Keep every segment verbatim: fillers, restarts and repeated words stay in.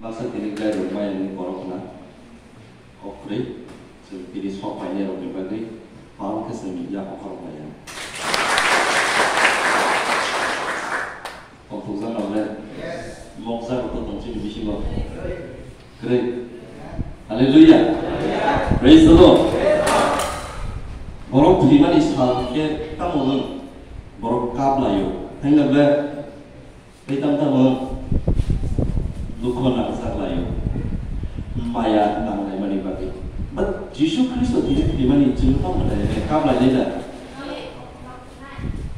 Baksa tini kaitor maya ni borok na kok kwrwi, chwng tini sok painai rokni bagwi pal khe chwng yakung khorok maya. Tongthokjak rok le mokjak rok to tong chini bisingo kwrwi. Hallelujah. Praise the Lord. Borok thwimani sal khe tamo nwng borok kap laio. Haino le Tei tamo tamo dukho nangjak laio, maya nanglaimani bagwi. But Jisu Khristo tini thwimani chwng tamo khlai kap lailai da?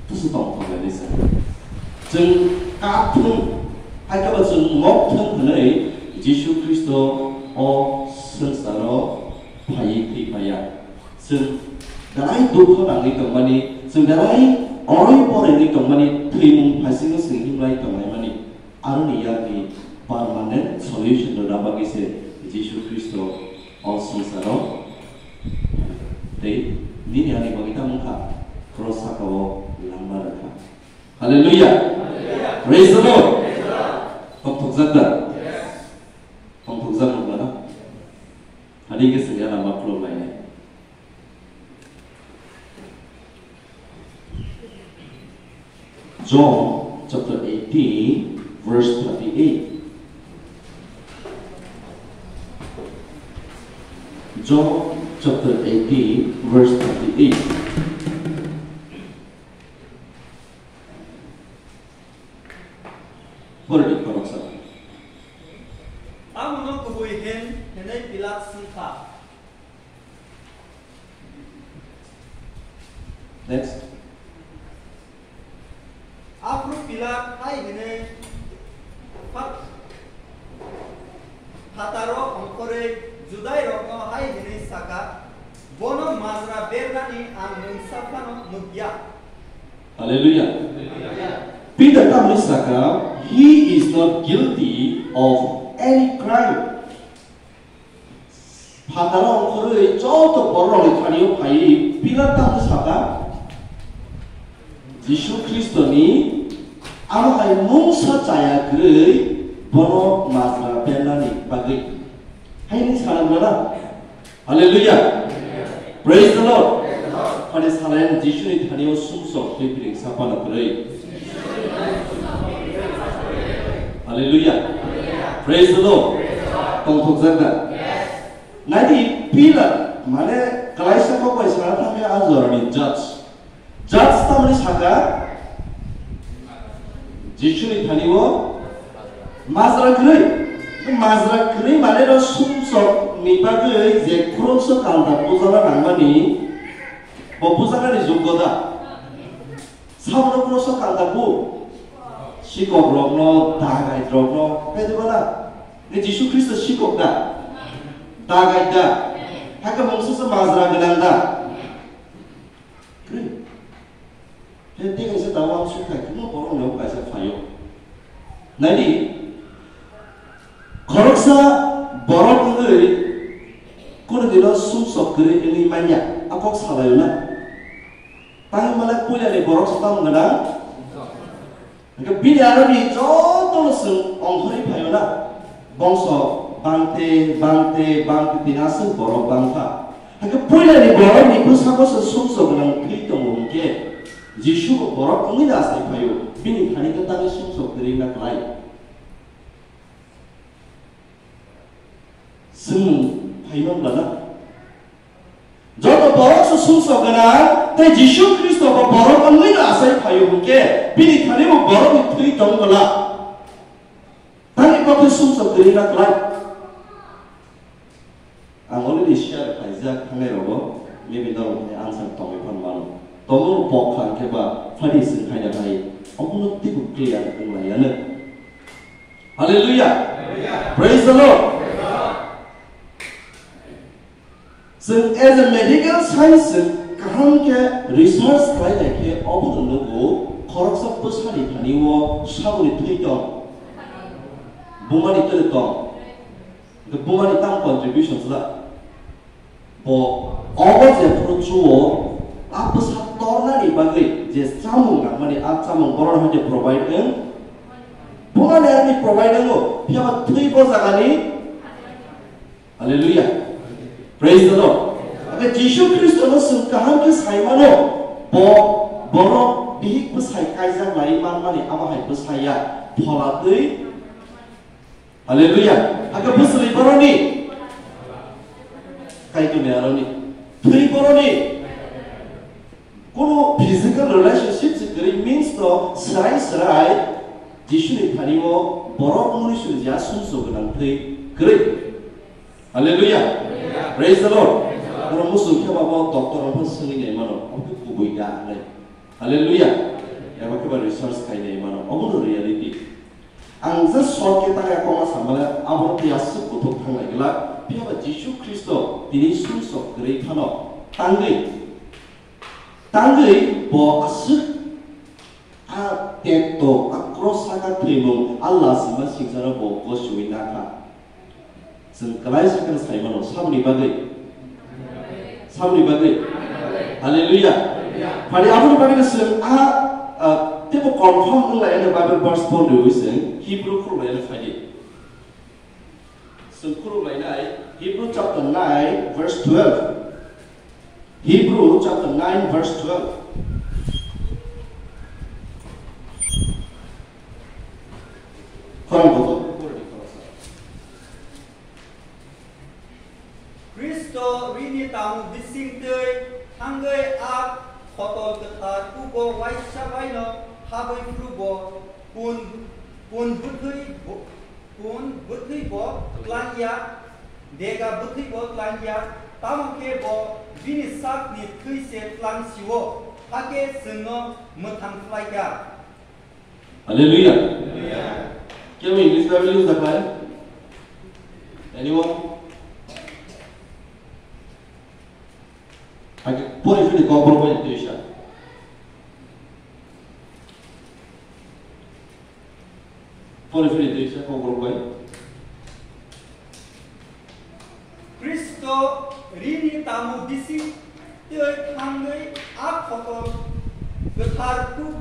Tusu tong tong lailai sa. Chwng kap thung, hai khe ba chwng mok thung hwnwi Jisu Khristo o swngcharo phaiwi thwi phaiya. Chwng belai dukho nangwi tongmani, chwng belai oroi poroi wngwi tongmani, thwimung phaisingo chwng himlai tonglaimani. Aroni yakni permanent solution rwna bagwi se Jisu Khristo o swngcharo tei nini ani bagwi tamo wngkha, cross sakao langma rwkha. Hallelujah! Praise the Lord! Tongthokjak da? Tongthokjak nukla na? Adi khe chwng ya lama khulum lainai. John chapter eighteen, verse thirty-eight. John chapter eighteen, verse thirty-eight. Pori di khoroksa. Tamono kubui hin hinwi Pilat swngkha. Next. Aphuru Pilat hai hinwi phat-, phataro ongkhorwi Judairokno hai hinwi sakha, "Bono majra bernani ang mungsa phano nukya." Hallelujah. Peter tamni sakha, "He is not guilty of any crime." Phataro ongkhorwi joto bororokni thani-o phaiwi Pilat tamni sakha, Jisu Khristoni amo hai mungsa chaya kwrwi bono majra bernani bagwi. Hai hinwi sana bwlana? Hallelujah! Praise the Lord! Phani salayan Jisuni thani-o sumsok twi piring sapano kwrwi. Hallelujah! Praise the Lord! Tongthokjak da? Naidi Pilat, mane, klaisa kok bai sana thangkhe a jorani judge. Judge tamni sakha, Jisuni thani-o majra kwrwi. Majra kwrwi mane no sumsokni bagwi je khoroksa kanta bujana nangmani, bo bujanani joggo da? Sabono khoroksa kanta bu? Sikokrokno, dagaitrokno, khe diba da? Ni Jisu Khristo sikok da? Dagai da? Hakhe mungsa se majra gwnang da? Kwrwi. Khe tei kaisa tabuk ang sukha khe, no borok no kaisa phaio. Naidi, khoroksa borok wngwi kunu dino sumsok kwrwi wngwi manya, a kok salaio na. Tangwi male puilani borok se tamo gwnang? Hwnkhe bini aroni jotono chwng ongkhorwi phaio na, bongso bangte, bangte, bangte tini aswk borok bangkha. Hwnkhe puilani borokni bwskango se sumsok gwnang thwi tongo hwnkhe, Jisu bo borok wngwi da achai phaio, bini thani khe tangwi sumsok kwrwi wngna klai. Chwng phaima bwlana? Joto borok se sumsok gwnang, tei Jisu Khristo bo borok wngwi no achai phaio hwnkhe, bini thani bo borokni thwi tong bwla. Tangwi bo khe sumsok kwrwi na klai. Ang already share khlaijak thangnai rogo, maybe norok ni answer tongwi phan mano. Tongmung pok kha hwnkhe ba phadi swng khaina hai, omono teibo clear wng lai ya no. Hallelujah. Praise the Lord. Chwng as a medical science chwng kaham khe research khlai nai khe obo no nugo, khoroksa bwsani thani o saboni thwi tong, bumani kwrwi tong. Hwnkhe bumani tamo contribution chwla? Bo obo jephuru chuo, a bwsa tornani bagwi je chamung nangmani, a chamung borok hai khe provide wng. Bumani ani provide wngo. Phiya ba thwi bo jagani. Hallelujah. Praise the Lord. Ake Jisu Khristo no chwng kaham khe sai mano, bo borok bihik bwsai kaijak lai man mani abo hai bwsai ya. Phola twi. Hallelujah. Ake bwswli boroni. Kaitor ni aroni. Thwi boroni. Kono physical relationship se kwrwi means no srai srai Jisuni thani o borok muni suri ja sumso gwnang thwi kwrwi. Hallelujah. Praise the Lord. Oro musung khe babo doctor rok phano swngwi nai mano. Omo khe kubui da nai. Hallelujah. Eba khe ba research khai nai mano. Omo no reality. Ang just short khe tangya koma samale abo tei aswk kuthuk thanglai glak. Phiya ba Jisu Khristo tini sumso kwrwi phano tangwi Tangwi bo aswk a tekto, a cross saka thwimung, a lasima singsaro bo gosiwi nakha. Chwng kwlai sakhe sai mano, saboni bagwi? Saboni bagwi? Hallelujah. Phani aboni bagwi chwng a, a, teibo confirm wnglai ani Bible verse pon riwi chwng Hebrew khulumlai ani phaidi. Chwng khulumlainai Hebrew chapter nine verse twelve. Hebrew chapter nine verse twelve. Khorang kotor. Khristo rini tamo bisingtwi thangwi a khotol kwthar kugo waisa baino habwi phuru bo pun, pun bwthwi bo, pun bwthwi bo twlangya, dega bwthwi bo twlangya, tamo khe bo bini sakni thwi se twlang sio, hakhe chwngno mwthang phlaikha. Hallelujah. Hallelujah. Can we English Bible use the Bible? Anyone? Hakhe pori phiri kok borok bai twi sa. Pori phiri twi sa kok borok bai. Khristo rini tamo bisi twi thangwi a khotol kwthar ku-,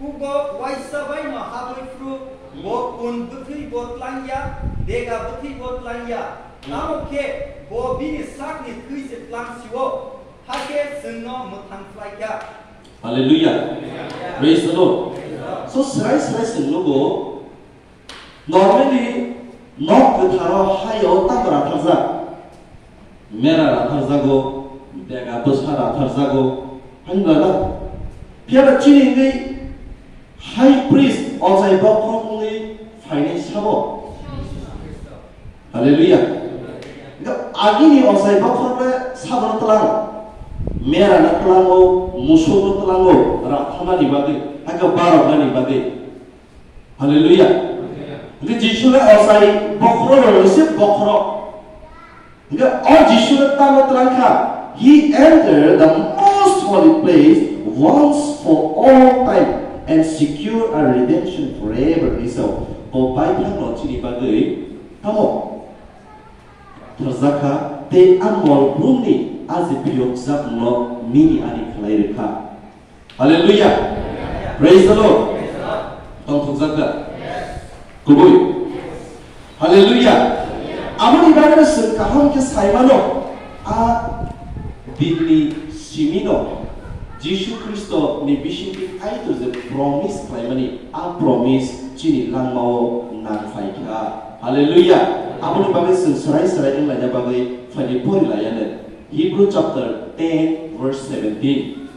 kugo waisa baino habwi phuru bo pun bwthwi bo twlangya, dega bwthwi bo twlangya. Tamo khe bo bini sakni thwi se twlang sio, hakhe chwngno mwthang phlaikha. Hallelujah. Praise the Lord. So, srai srai chwng nugo, normally, nok kwtharo hayao tamo ratharjak. Mera ratharjago, dega bwsa ratharjago, hwnba na? Phiya ba chini hwnwi high priest ochai bokhorok wngwi phainai sabo? Hallelujah. Hwnkhe agini ochai bokhorok le sabono twlang, merano tlango, musukno tlango, ratharnani bagwi, hwnkhe baroknani bagwi. Hallelujah. Hwnkhe Jisu le ochai bokhorok rwngse bokhorok. Hwnkhe o Jisu le tamo twlang kha? He entered the most holy place once for all time and secure a redemption forever. Hwnwi sao bo baithang no chini bagwi tamo thwrjak kha tei a mol brumni a je phiyokjak no mini ani khlai rw kha. Hallelujah. Praise the Lord. Tongthokjak da? Kubui. Hallelujah. Aboni bagwi chwng kaham khe sai mano. A bini simino Jisu Khristo ni bisingtwi Kaitor je promise khlaimani, a promise chini langmao nang phai kha. Hallelujah. Aboni bagwi chwng srai srai wnglaina bagwi phaidi pori laiya ne. Hebrew chapter ten verse seventeen.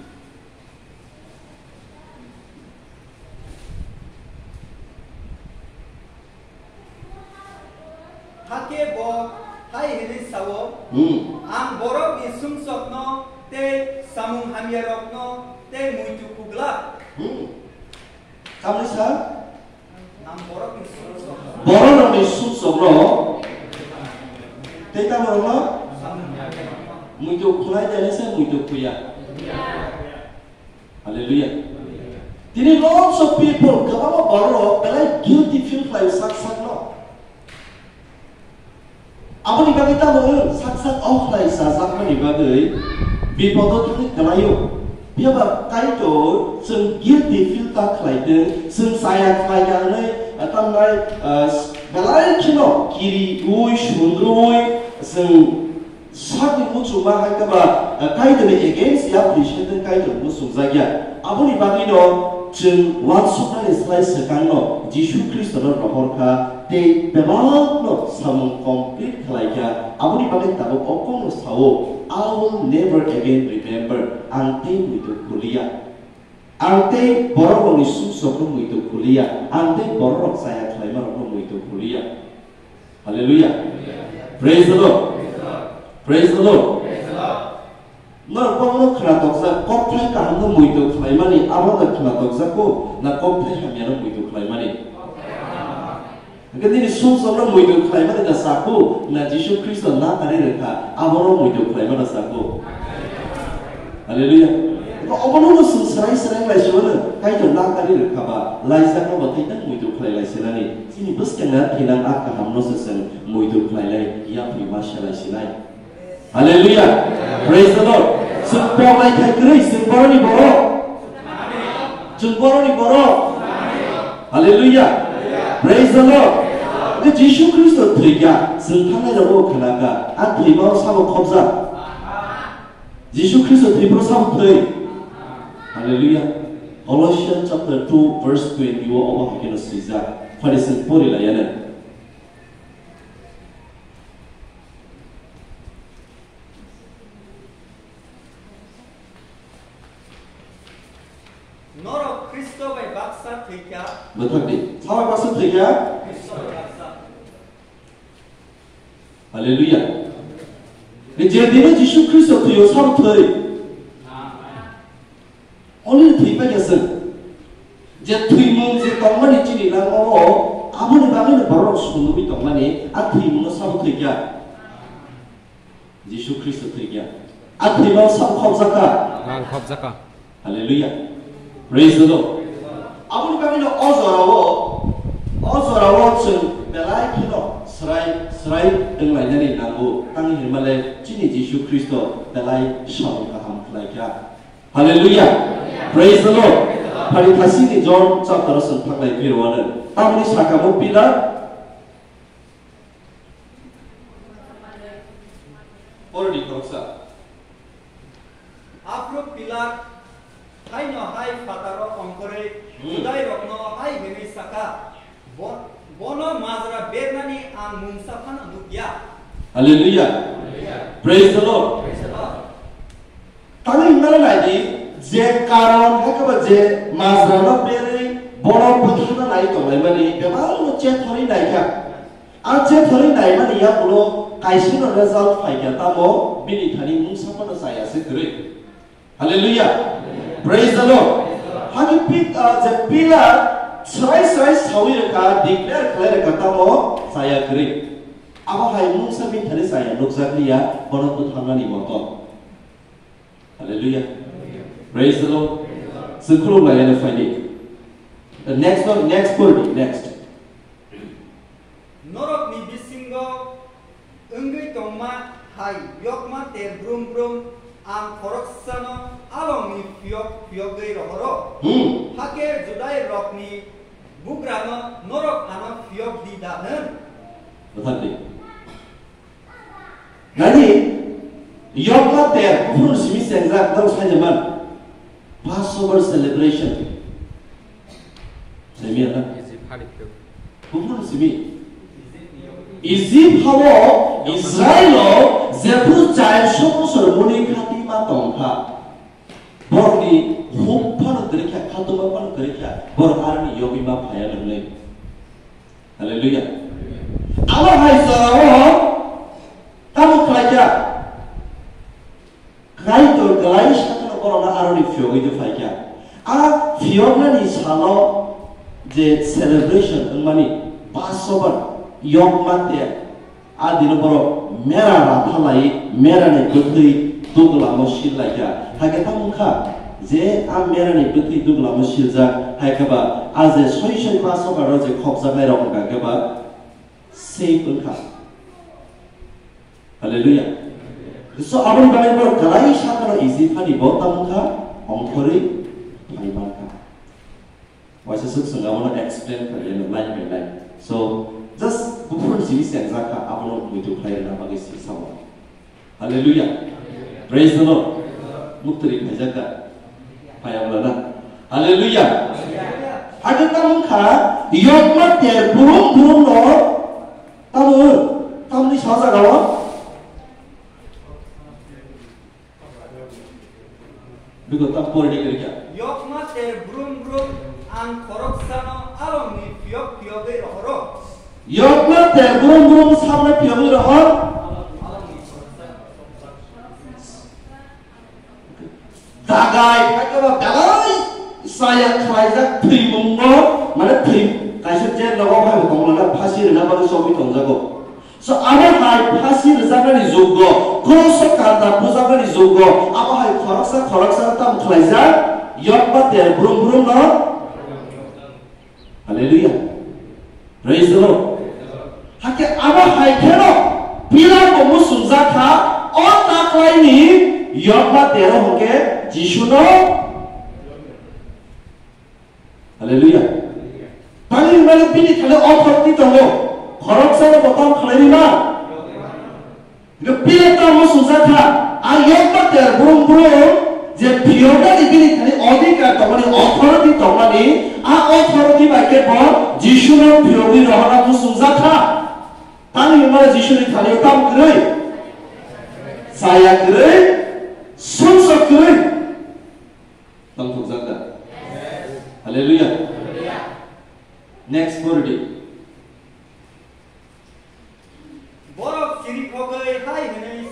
Hakhe bo hai hwnwi sao, Hmm. Ang borokni sumsokno tei samung hamyarokno tei muitu kuglak. Hmm. Tamni sa? Ang borokni sumsokno. Borokni sumsokno tei tamorokno muitu khulai de se muitu khuya. Hallelujah. Tini lots of people, kwbangma borok belai guilty feel khlai sak sakno. Aboni bagwi tamo wng sak sak o khlai sajakmani bagwi bipodo thangwi kwlaio. Phiya ba Kaitor chwng guilty feel ta khlai tong, chwng chaya khlai ya hwnwi, ah, tamnai, ah, Belai kheno kiriui, sundrui, chwng sakni muchungma hai khe ba, eh, Kaitorni against ya, Christian Kaitor muchungjakya. Aboni bagwino chwng uansuknani slai swkangno Jisu Khristono rohor kha tei bebakno samung complete khlai kha. Aboni bagwi tabuk o kokno sao, "I will never again remember." Ang tei muitu khuliya. Ang tei bororokni sumsokno muitu khuliya, ang tei bororok chaya khlaimarokno muitu khuliya. Hallelujah. Praise the Lord. Praise the Lord. Norok bono khwna tokjak, kokthai kahamno muitu khlaimani, abono khwna tokjak ko, na kokthai hamyano muitu khlaimani? Hwnkhe nini sumsokno muitu khlaimani da saku, na Jisu Khristo na kari rwkha, abono muitu khlaimani da saku. Hallelujah. Hwnkhe obono no chwng swrai swrai lai sio no, Kaitor na kari rwkha ba, laijakno bo tei tang muitu khlai lai sinani. Chini bwskang na thinang a kaham no se chwng muitu khlai lai, yapri ma se lai sinai. Hallelujah. Praise the Lord. Chwng pok lai khai kwrwi, chwng boroni borok. Chwng boroni borok. Hallelujah. Praise the Lord. Hwnkhe Jisu Khristo thwikha, chwng thangnai rogo khwnakha. A thwima o sabo khopjak. Jisu Khristo thwipro sabo thwi. Hallelujah. Colossians chapter two verse twenty o obo hai kheno swijak. Phari chwng pori laiyana. Norok Khristo bai baksa thwikha. Bwthak di. Sabo baksa thwikha. Khristo bai baksa. Hallelujah. Je dino Jisu Khristo thwio sabo thwi. Only thwi paikha chwng. Je thwimung je tongmani chini langmao, aboni bagwino borok swnamwi tongmani, a thwimungno sabo thwikha. Jisu Khristo thwikha. A thwimao sabo khopjakha. Ang khopjakha. Hallelujah. Praise the Lord. Aboni bagwino o jorao, o jorao chwng belai kheno swrai, swrai wnglainani nango. Tamni hwnmale chini Jisu Khristo belai samung kaham khlaikha. Hallelujah. Praise the Lord. Phari thasini John chapter o chwng thanglai phirwano. Tamni sakamo pillar. Pordi khoroksa. Aphuru Pilat haino hai phataro ongkhorwi Hmm. Judairokno hai hwnwi sakha, "Bo-, bono majra bernani ang mungsa phano nukya." Hallelujah. Praise the Lord. Praise the Lord. Tangwi hwnmano naidi, je karon, hakhe ba je majrano berwi bono bwtharna nai tonglaimani bebakno chethorwi naikha. A chethorwi naimani yakulo kaisano result phaikha, tamo bini thani mungsa phano chaya se kwrwi. Hallelujah. Praise the Lord. Hakhe Pit-, ah, je Pilat swrai swrai sawi rwkha, declare khlai rwkha, tamo chaya kwrwi. Abo hai mungsa bini thani chaya nukjakliya, bono bwtharnani motom. Hallelujah. Praise the Lord. Chwng khulum laiyano phaidi. The next one, next point, next. Norokni bisingo wngwi tongma hai yokma ter brum brum ang khoroksano alongni phiyok phiyogwi rohoro. Hmm. Hakhe Judairokni bugrano norok ano phiyok di da hwn. Bwthar di. Nani yokma ter buphuru simi chengjak norok saija man. Passover celebration. Saimia na? Egypt hani phiyok. Buphuru simi. Egypt hao Israel o jephuru chai sokosor muni khati ma tongkha. Borni huk phano kwrwikha, khatuma phano kwrwikha, borok aroni yogwi ma phaya nwngnwi. Hallelujah. Abo hai jorao tamo khlaikha. Kaitor kwlai sakno borokno aroni phiyogwi de phaikha. A phiyoknani salo je celebration wngmani Passover, yokma ter, a dino borok mera ratha lai, merani bwthwi duglamo sil laikha. Hakhe tamo wngkha je a merani bwthwi duglamo siljak, hai khe ba a je soi soi Passover o je khopjaknai rok wngkha khe ba save wngkha. Hallelujah. So, aboni bagwi borok kwlai sakano Egypt hani bo tamo wngkha, ongkhorwi phai mankha. Waisa swk swng abono explain khlaiya line by line. So, just sini sengjak kha, abono muitu khlai rwna bagwi swi sao. Hallelujah. Praise the Lord. Muktri khaijak da? Phai abla na. Hallelujah. Hakhe tamo kha, yokma ter burum burum no, tamo, tamni sa jaga o? Biko tam pori ni kiri kya? Yokma ter brum brum ang khoroksano alongni phiyok phiyogwi rohoro. Yokma ter brum brum samna phiyogwi rohor. Alongni khoroksano. Dagai, hakhe ba belai saya khlaijak thwimungno, mane thwi, kaisa jail rogo bai tongmana phasi rwna bagwi chobwi tongjago. So, abo hai phasi rwjaknani jugo, kroso kanta bujaknani jugo, abo hai khoroksa khoroksa tam khlaijak, yokma ter brum brum no. Hallelujah. Praise the Lord. Hakhe abo hai kheno Pilat bo muchungjak kha, o taklaini yokma tero hwnkhe Jisuno. Hallelujah. Tangwi mani bini thani authority tongo. Khoroksa no bo tam khlai rima. Hingke Pilat tamo sujak kha, ang yokma ter brum brum je phiyoknani bini thani odhikar tongmani, authority tongmani, a authority bai khe bo Jisuno phiyogwi rohorna muchungjak kha. Tangwi mani Jisuni thani tam kwrwi, chaya kwrwi, sumsok kwrwi. Tongthokjak da? Hallelujah. Next pori di. Borok chirikhogwi hai hwnwi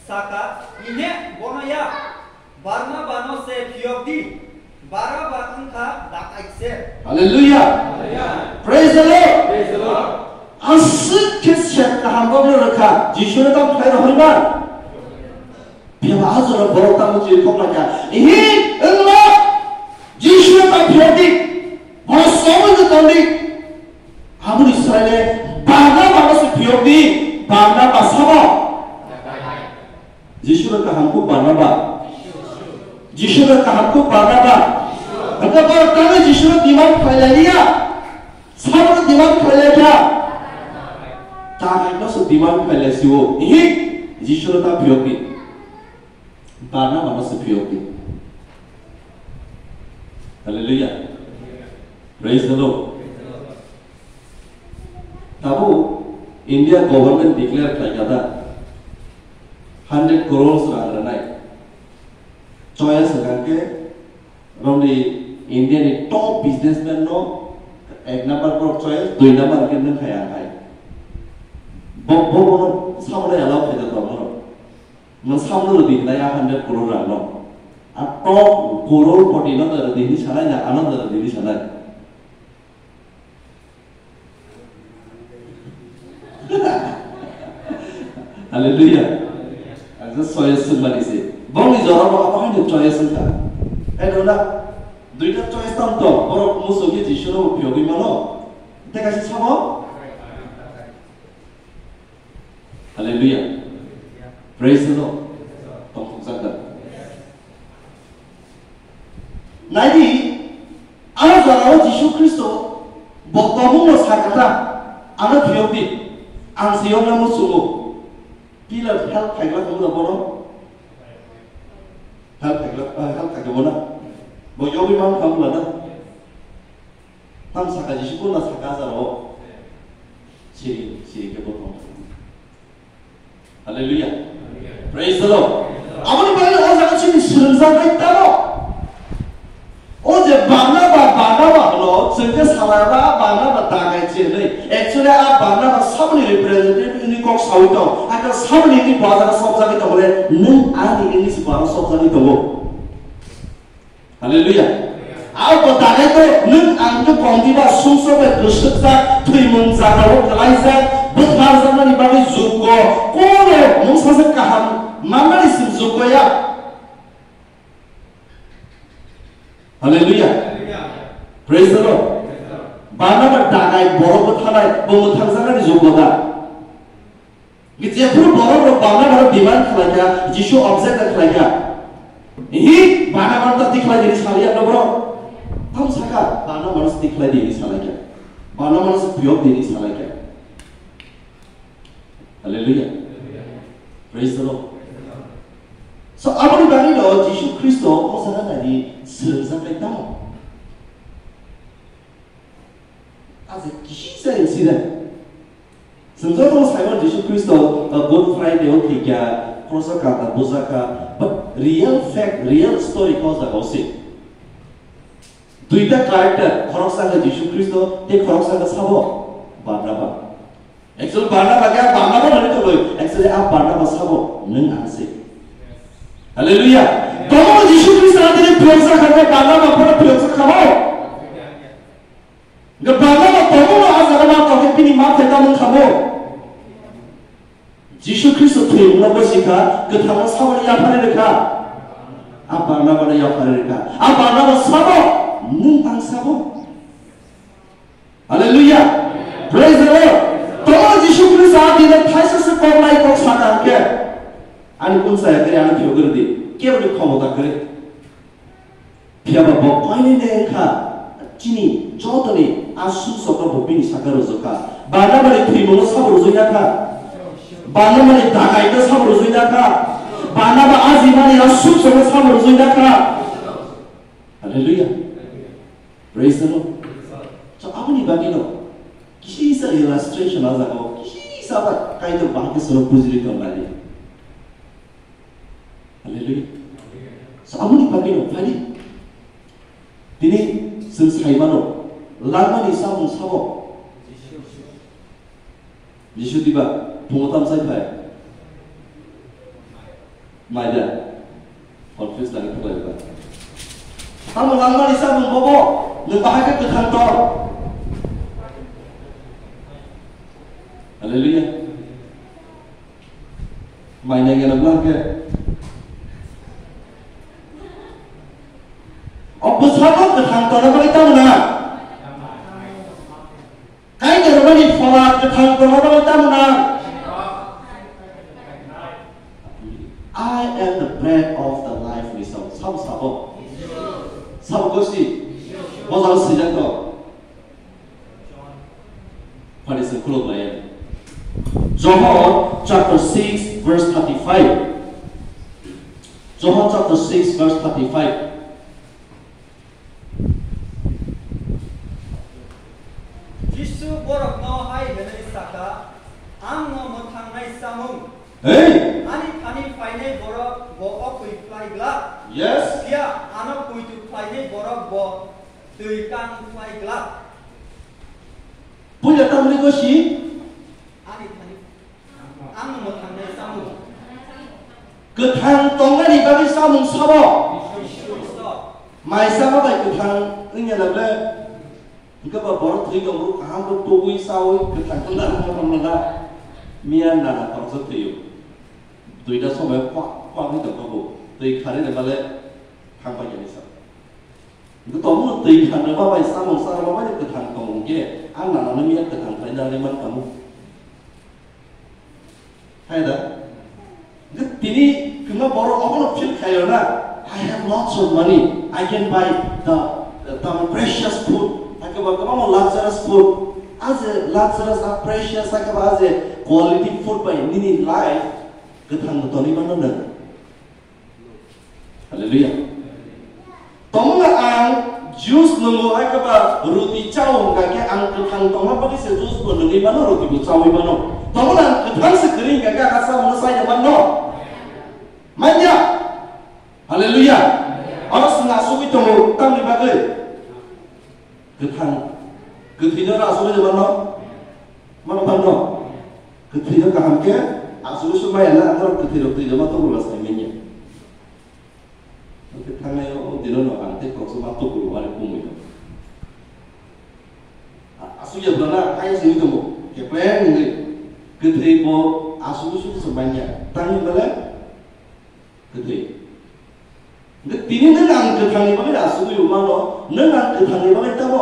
sakha, "Ine bono ya, Barnabano se phiyok di, Baraba wngkha dakait se." Hallelujah. Praise the Lord. Aswk khe sep kaham rokno rwkha, Jisuni tamo khlai rohorma. Phiya ba a jora borok tamo chirikhok lai kha. Ihi, wngma, Jisuni tamo phiyok di. Bono sobui no tong di. Aboni srai le Barnabano se phiyok di. Barnaba sabo. Jisuni kaham kuk Barnaba. Jisuni kaham kuk Barnaba. Hwnkhe borok tamo Jisuni demand khlai lai liya. Sabono demand khlai lai kha. Tamo no se demand khlai lai sio. Ihi, Jisuni ta phiyok di. Barnabano se phiyok di. Hallelujah. Praise the Lord. Tabuk India government declare khlai kha da, hundred crores rang rwnai. Choya swkang khe romni India ni top businessman no ek number borok choya, dui number khe nung khai ang hai. Bo, bo, bono sabono allow khai da tongmano. Nwng samno rwdi hinai a hundred crore rang no. A top crore poti no da rwdi hinwi sanai na, ano da rwdi hinwi sanai. Hallelujah. Ang just soya sungmani se. Bongni jora bo abo haino choice wngkha. Hai no na? Duita choice tam to. Borok musu khe Jisu no phiyogwi mano. Tei kaisa sabo? Hallelujah. Praise the Lord. Tongthokjak da? Naidi, ano jora o Jisu Khristo bo tongmung no sakha ta, ano phiyok di, ang se yokna muchungo. Pilat help khaigla tongmung no bono? Help khaigla, ah, help khaigla bono? Bo yogwi mang kha wngla na? Tam saka Jisu bono saka jora o. Siri, siri khe bo tong. Hallelujah. Praise the Lord. Aboni bagwi o jaga chini swrwngjaknai tamo. O je Barnaba, Barnaba hwno, chwng khe salaiba Barnaba dagai chinwi. Actually, a Barnaba saboni representative wngwi kok saui tong. Hakhe saboni wngwi bo jaga sobjagwi tong le, nwng ani wngwi se bo ano sobjagwi tongo. Hallelujah. Abo dagai to nwng ang to kongdiba sumsok bai bwswkjak, thwimung jagao kwlaijak, bwtharjaknani bagwi jukgo, kono mungsa se kaham mannani se jukgo ya. Hallelujah. Praise the Lord. Barnaba dagai borok bwtharnai, bo mwthangjaknani jukgo da? Jephru borok rok Barnabano demand khlai kha, Jisu object khlai kha. Hi, Barnabano ta tikhlai dini saliya no borok. Tam saka, Barnabano se tikhlai dini salai kha. Barnabano se phiyok dini salai kha. Hallelujah. Praise the Lord. So, aboni bagwi no Jisu Khristo o jaga nani swrwngjak lai tamo. Aje kisa incident. Chwng joto saiman Jisu Khristo, uh, Good Friday o thwikha, cross o kata bujaka, but real fact, real story ko jaga o se. Duita character, khoroksa khe Jisu Khristo, tei khoroksa khe sabo Barnaba. Actually, Barnaba khe Barnaba nani toloi. Actually, a Barnaba sabo nwng ang se. Hallelujah. Tomo Jisu Khristo a tini phiyoksa kha khe Barnaba phano phiyoksa khabo. Hwnkhe Barnaba tomo a jaga ma tongkhe bini ma thai tamo khabo. Jisu Khristo thwimungno bwswikha, kwthangno saboni yaphari rwkha. A Barnabano yaphari rwkha. A Barnaba sabo, nwng ang sabo. Hallelujah. Praise the Lord. Tomo Jisu Khristo a tini thaisa se kok lai kok saka hwnkhe. Ani kung saya kare, ani phiyok kare di. Kebo ni khomota kare. Phiya ba bo koinene wngkha, chini jotoni a sumsokno bo bini saka rwjwkha. Barnabani thwimungo sabo rwjwi nakha. Barnabani dakaitno sabo rwjwi nakha. Barnaba ajimani a sumsokno sabo rwjwi nakha. Hallelujah. Praise the Lord. So, aboni bagwino kisa illustration a jaga o, kisa ba Kaitor bahai khe chwngno bujili tong laidi. Hallelujah. So, aboni bagwi no phari. Tini chwng sai mano, langmani samung sabo. Jisu diba, phungo tam sai phai. Maida. Confuse lagi phai ba. Tamo langmani samung bobo, nwng bahai khe kwthang tong. Hallelujah. Mai nai gana bwlangke. O bwskango kwthang tongna bagwi tamo na? Kaitor rwmani phola kwthang tongna bagwi tamo na? "I am the bread of the life," ni sabo, sabo sabo. Sabo gosi. Bojal sijak to. Phani se khuluk lai. John chapter six verse thirty-five. John chapter six verse thirty-five. Jisu borokno hai hwnwi saka, "Ang no mwthangnai chamung. Hey! Ani thani phainai borok bo o twi phlai glak. Yes. Phiya ano poito phlainai borok bo twi kang phlai glak." Puila tamni gosi? Ani thani. Ang no mwthangnai chamung. Kwthang tongnani bagwi chamung sabo. Mai sama bai kwthang wngya na ble? Hwnkhe ba borok thwi tongo, kaham khe tubui chaui kwthang khe narwkna tongmana. Miya nana tongsa thwio. Duita somoi kwak kwak wngwi tongkha bo. Twi kharwi rwmale thangbai khe sa. Hwnkhe tongmung twi kharwi rwma bai samung charwma bai kwthang tong hwnkhe, a nanano miya kwthang khlai narwknai man tamo. Hai da? Hwnkhe tini kwma borok obono feel khaio na, "I have lots of money, I can buy the, the, the precious food." Hakhe ba kwbangma luxurious food. A je luxurious, a precious, hakhe ba a je quality food bai nini life kwthang bo tonwi mano nwng. Hallelujah. Tongmung ang juice nwngo, hai khe ba ruti chao hwnkha khe ang kwthang tongma bagwi se juice bo nungwi mano, ruti bo chaui mano. Tongmung ang kwthang se kwrwi hwnkha khe ang asa mano sai mano. Manya. Hallelujah. Oro swng asugwi tongo tamni bagwi. Kwthang, kwthwino asugwi mano, mano mano. Kwthwino kaham khe asugwi sumaya na, ang kwthwi rok twi ma tongmung sai manya. Kwthangnai o dino no ang tei koksa ma tuku wari kumui no. Asugya bwlana hai simi tongo, kepleng hwnwi. Kwthwi bo asugwi sugwi se manya. Tangwi bale? Kwthwi. Hwnkhe tini nwng ang kwthangni bagwi asugwi mano, nwng ang kwthangni bagwi tamo?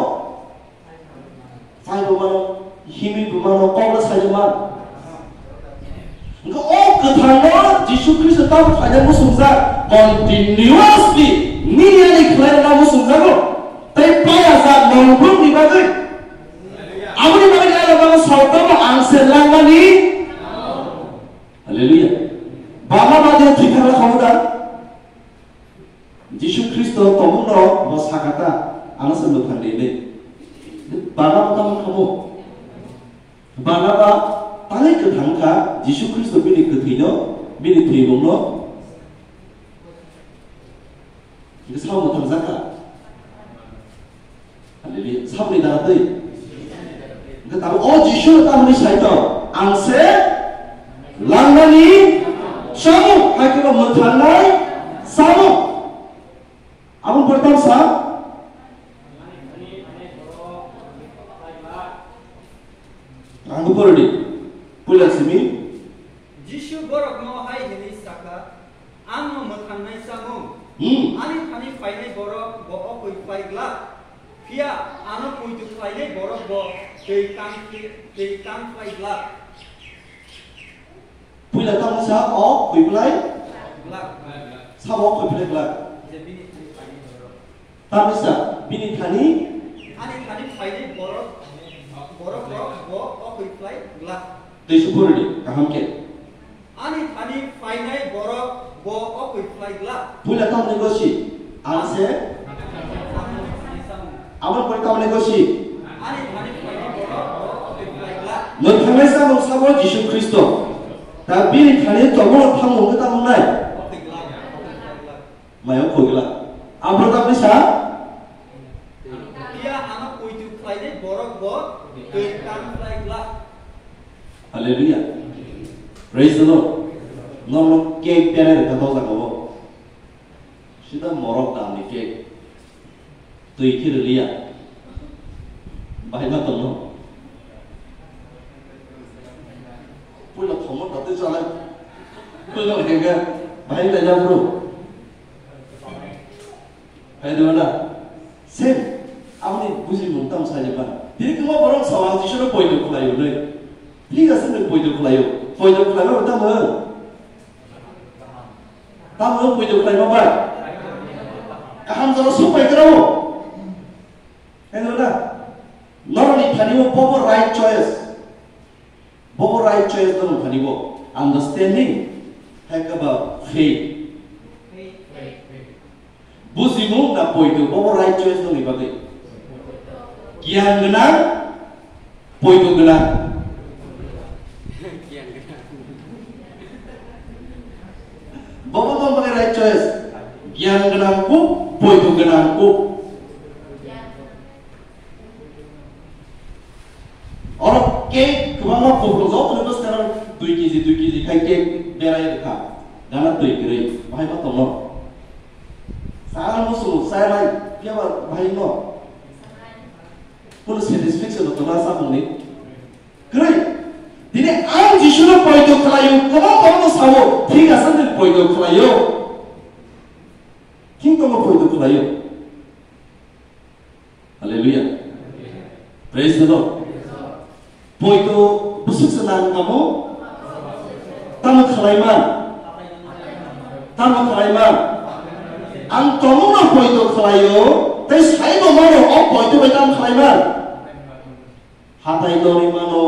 Phaibo mano, himwi bo mano, kokno saijak man. Hwnkhe o kwthangno Jisu Khristo tamo khlaina muchungjak, continuously nini ani khlaina muchungjago. Tei payajak nongbongni bagwi. Aboni bagwi ano bagwi sal tamo ang se langmani. Tongmungno bo sakha ta, ano se mwthang rinwi. Barnaba tamo kha bo? Barnaba tani kwthang kha, Jisu Khristo bini kwthwino, bini thwimungno. Hingke sao mwthangjakha. Hallelujah. Saboni dara twi. Hingke tamo o Jisu tamni saito, ang se langnani samung, hai khe bo mwthangnai samung. Aboni pore tamo sa? Ang bo porodi. Puila simi. Jisu borokno hai hwnwi sakha, "Ang no mwthangnai samung. Hmm. Ani thani phainai borok bo o kwi phlai glak. Phiya ano poito khlainai borok bo twi kam khe-, twi kam khlai glak." Puila tamo sa o kwi phlai? Glak. Sa o kwi phlai glak? Je bini thani phainai borok. Tamo sa bini thani? Ani thani phainai borok, borok rok bo o kwi phlai glak. Tei su porodi, kaham khe. Ani thani phainai borok bo o kwi phlai glak. Puila tamni gosi, ang se. Aboni pore tamni gosi. Ani thani phainai borok bo o kwi phlai glak. Mwthangnai samung sabo Jisu Khristo. Ta bini thani tongmung tamo hwnwi tamo wngnai? O kwi glak, o kwi phlai glak. Mayo khogla. Abro ta bisa? Phiya ano poito khlainai borok bo twi kam khlai glak. Hallelujah. Praise the Lord. Norok cake pere rwkha to jaga o. Sida morok damni cake. Twi khe rwliya. Bahai ma tongno. Puila thomor tatwi chalai. Puila hengkhe bahai laina bro. Hai dona. Same. Aboni bujimung tam sai ba. Tini kwma borok sawang Jisuno poito khlai hwnwi. Thik ase nwng poito khlai o. Poito khlai ba tamo. Tamo poito khlai ma bai. Kaham jora su pai kra o. Hai dona. Noroni thani o bobo right choice. Bobo right choice no thani bo understanding, hai khe ba faith. Bujimung na poito, bobo right choice no ni bagwi. Giyan gwnang, poito gwnang. Bobo tong bagwi right choice. Giyan gwnang kuk, poito gwnang kuk. Oro cake kwbangma kuphur joto ni bwskango dui kg, dui kg khai cake berai rwkha. Gana twi kwrwi, bahai ma tongo. Sal musu, sai bai, phiya ba bahai no. Kunu satisfaction no tongma samung ni. Kwrwi. Dini ang Jisu no poito khlaio, kwbang kwbang no sao, thik asa ni poito khlaio. Thik tongo poito khlaio. Hallelujah. Praise the Lord. Poito bwswk se nang kamo? Tamo khlai man? Tamo khlai man? Ang tongmung no poito khlaio, tei sai bo mano o poito bai tamo khlai man? Hatai no ri mano,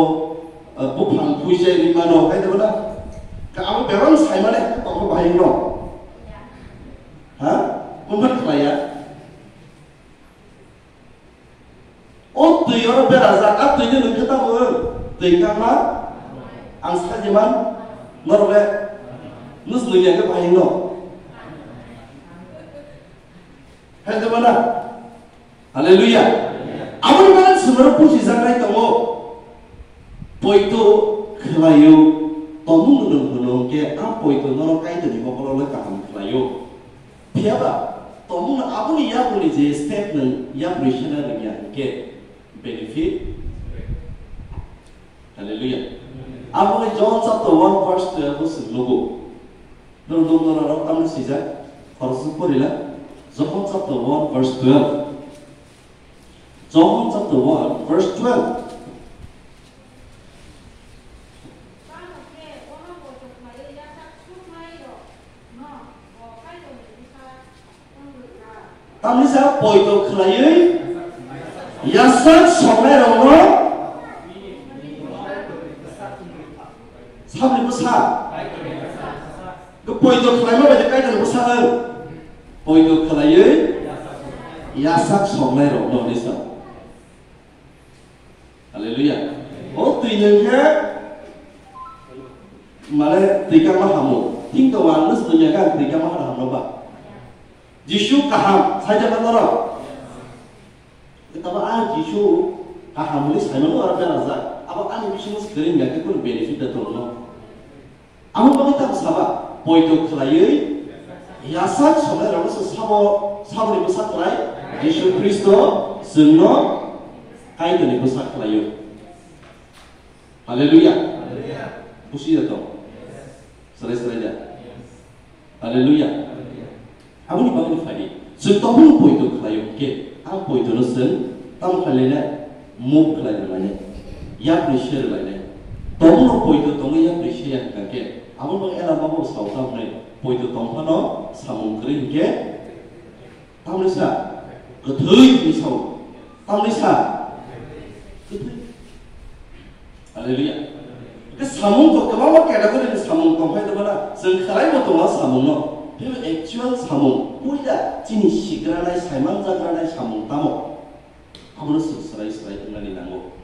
eh, buphang phuisai ri mano, hai de bana? Ka abo bebak sai mane, tongkha bahai no. Ha? Kung khlai ya? O twi oro berajak, a twi ni nwng khe tamo wng? Twi kangma? Ang sajiman? Norok le? Nus nung ya khe bahai no? Hai de bana? Hallelujah. Aboni bagwi chwng oro buchijaknai tongo. Poito khlaio, tongmung nwng hwno hwnkhe a poito norok Kaitorni mokolo le kaham khlaio. Phiya ba, tongmung aboni yapri je step nwng yapri sena rwngya hwnkhe benefit. Hallelujah. Aboni John chapter one verse twelve o chwng nugo. Norok nuknarok tamni swijak, khoroksa porila. John chapter one verse twelve. John chapter one verse twelve. Tamni sa poito khlaiwi yasak songnai rokno sabni bwsa. Poito khlaima bai khe Kaitor bwsa ang. Poito khlaiwi Yasak songnai rokno hinwi sa. Hallelujah. O twi nwng khe mane twi kama hamo. Thing to ang nus nungya ka twi kama hano hamno ba. Jisu kaham, sai jaba norok. Tabo a Jisu kaham hwnwi saimano aro berajak. Abo ani bisingo swkang ya khe kunu benefit da tongno. Amo bagwi tamo saba, poito khlaiwi yasak sonai rokno se sabo, saboni bwsa khlai, Jisu Khristo chwngno Kaitorni bwsa khlaio. Hallelujah. Busi da tong. Sarai sarai da. Hallelujah. Aboni bagwi phai di. Chwng tongmung poito khlaio hwnkhe, a poitono chwng tamo khlai lainai, move khlai lainai, yapri se lainai. Tongmung poito tongwi yapri se ya hwnkhe, aboni bagwi ela babo sao tamni poito tongphano samung kwrwi hwnkhe, tamni sa kwthwi hwnwi sao. Tamni sa kwthwi. Hallelujah. Ke samung to kwbangma category ni samung tong phai tongmana, chwng khlai bo tongo samung no. Phiya actual samung, puila chini sigranai, saimanjagranai samung tamo? Abono chwng swrai swrai wngnani nango.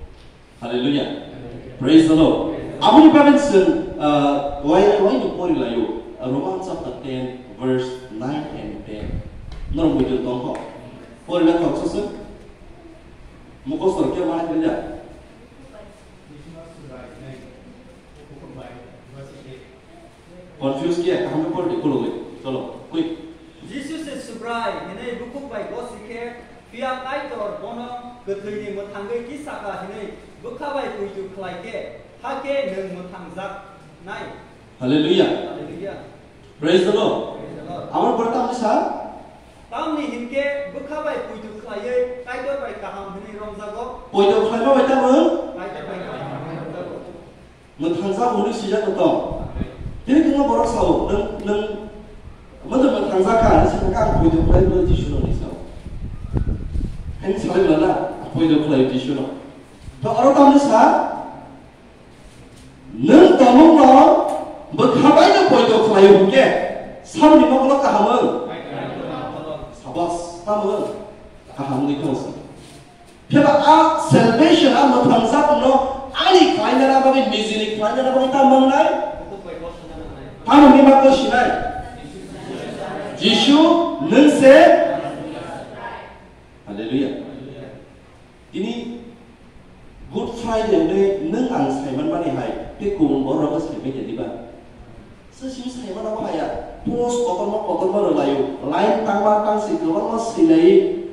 Hallelujah. Praise the Lord. Aboni bagwi chwng, ah, wai, wai no pori laio. Roman chapter ten, verse nine and ten. Norok muitu tongkho. Pori na khoroksa se. Mukosor khe ma khe ja. Confuse khe kaham khe pori di, khulugwi. Cholo, quick. Jisu se Subrai hinwi bukhuk bai gosi khe, phiya Kaitor bono kwthwini mwthangwi kisa kha hinwi bwkha bai poito khlai khe, hakhe nwng mwthangjaknai. Hallelujah. Hallelujah. Praise the Lord. Praise the Lord. Aboni pore tamni sa? Tamni hinkhe bwkha bai poito khlaiwi Kaitor bai kaham hinwi romjago. Poito khlaima bai tamo? Kaitor bai kaham hinwi romjago. Mwthangjak hwnwi swijak tong. Tini kwngo borok sao, nwng, nwng, mwthangjak kha, hinwi sakha, ang poito khlai bo Jisu no hinwi sao. Haini salai mano na, poito khlai Jisu no. To oro tamni sa, nwng tongmung no bwkha bai no poito khlaio hwnkhe, saboni mokolo kaham wng? Sabas, tamo wng? Kaham wngwi thangsa. Phiya ba a salvation, a mwthangjak no ani khlainani bagwi, nijini khlainani bagwi ta mangnai? Tamo hwnwi ma kosinai? Jisu, nwng se. Hallelujah. Tini Good Friday hwnwi nwng ang saimanmani hai, tei kubun borok rokbo saimanya diba? Simi saimanabo haya, post kotorma kotorma rwlaio, line tangma tangsi kwbangma swilaiwi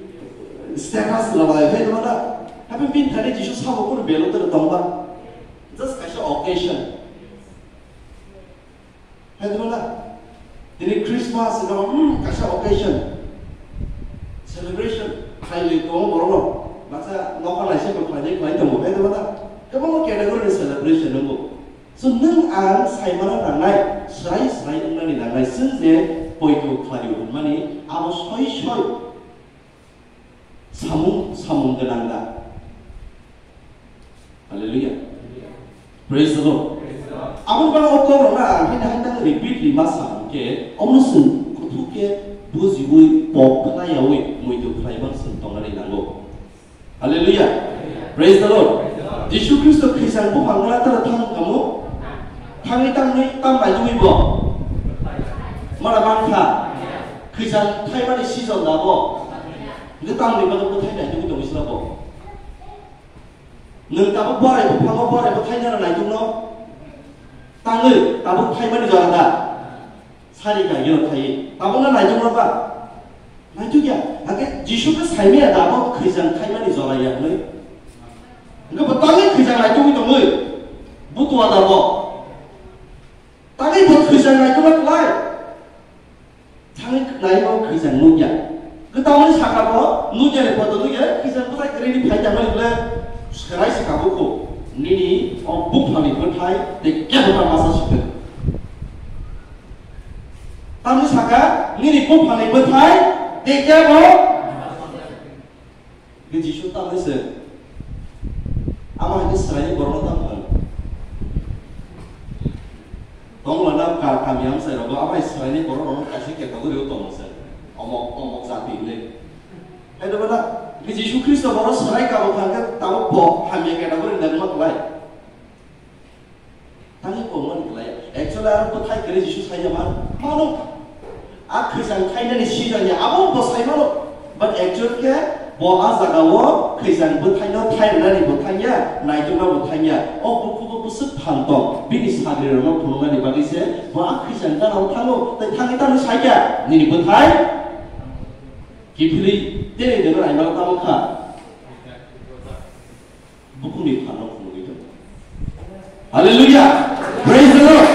status rwlaio, hai tongma da? Happy bini thani Jisu sabo kunu belo tongba? Just kaisa occasion. Hai tongma da? Tini Christmas no, hmm, kaisa occasion, celebration khlaiwi tongo borok no. Baksa nokha naising bo khlainai khlai tongo, hai tongma da? Kwbangma category ni celebration wngo. So, nwng ang saimano nangnai, swrai swrai wngnani nangnai, chwng je poito khlaio hwnmani abo soi soi samung, samung gwnang da. Hallelujah. Praise the Lord. Aboni bagwi o kokrokno ang haino haino repeatly ma sa hwnkhe, omono chwng kuthuk khe bujiwi, pok khlaiyawi, muitu khlaiman chwng tongnani nango. Hallelujah. Praise the Lord. Jisu Khristo khrisang buphang gana tara thang kamo? Thangwi tamni tam naitugwi bo? Mara mangkha. Khrisang thaimani season da bo? Hwnkhe tamni bagwi bo thai naitugwi tongwi sila bo? Nwng tabuk borai buphango borai bo thainani naitugno? Tangwi tabuk thaimani jora da? Sari kageno thai. Tabukno naitukma ba? Naitukya. Hake Jisu khe saimaya da abo khwijang thaimani jora ya hwnwi? Hwnkhe bo tangwi khwijang naitugwi tongwi? Butua da bo? Tangwi bo khwijang naitukma klai? Thangwi naima khwijang nukya. Kwtalwi saka bo nukya ni photo nukya, khwijang bwthai kwrwini phai tangmani bwle swrai se tabuk kho. Nini o buphani bwthai tei kebo ta masa sithwk. Tamni saka nini buphani bwthai tei kebo. Hwnkhe Jisu tamni se, ama hai khe swraini borokno tamo hwn? Tongla na ka-, kami amchai rogo, ama hai swraini borok rokno kaisa category o tongo se. Omok, omok jati hinwi. Ede bana, Jisu Khristo boro swrai kabo kha khe tamo bo hamya khe tamo rinda ma klai. Tani ko man klai. Actually, ar bwthai kre Jisu sai ya man. Mano. A khrisang khainani sijang ya abo bo sai mano. But actually khe bo a jaga o khrisang bwthai no thai rani bo thang ya, naituk no bo thang ya. O buku bo bwswk phan tong. Bini sagri rok no phunuknani bagwi se bo a khrisang gana o thango. Tai thangwi tamo sai ya. Nini bwthai. Kiphilwi tei deno naimano tamo kha. Bukhukni phanno phunugwi tongo. Hallelujah! Praise the Lord!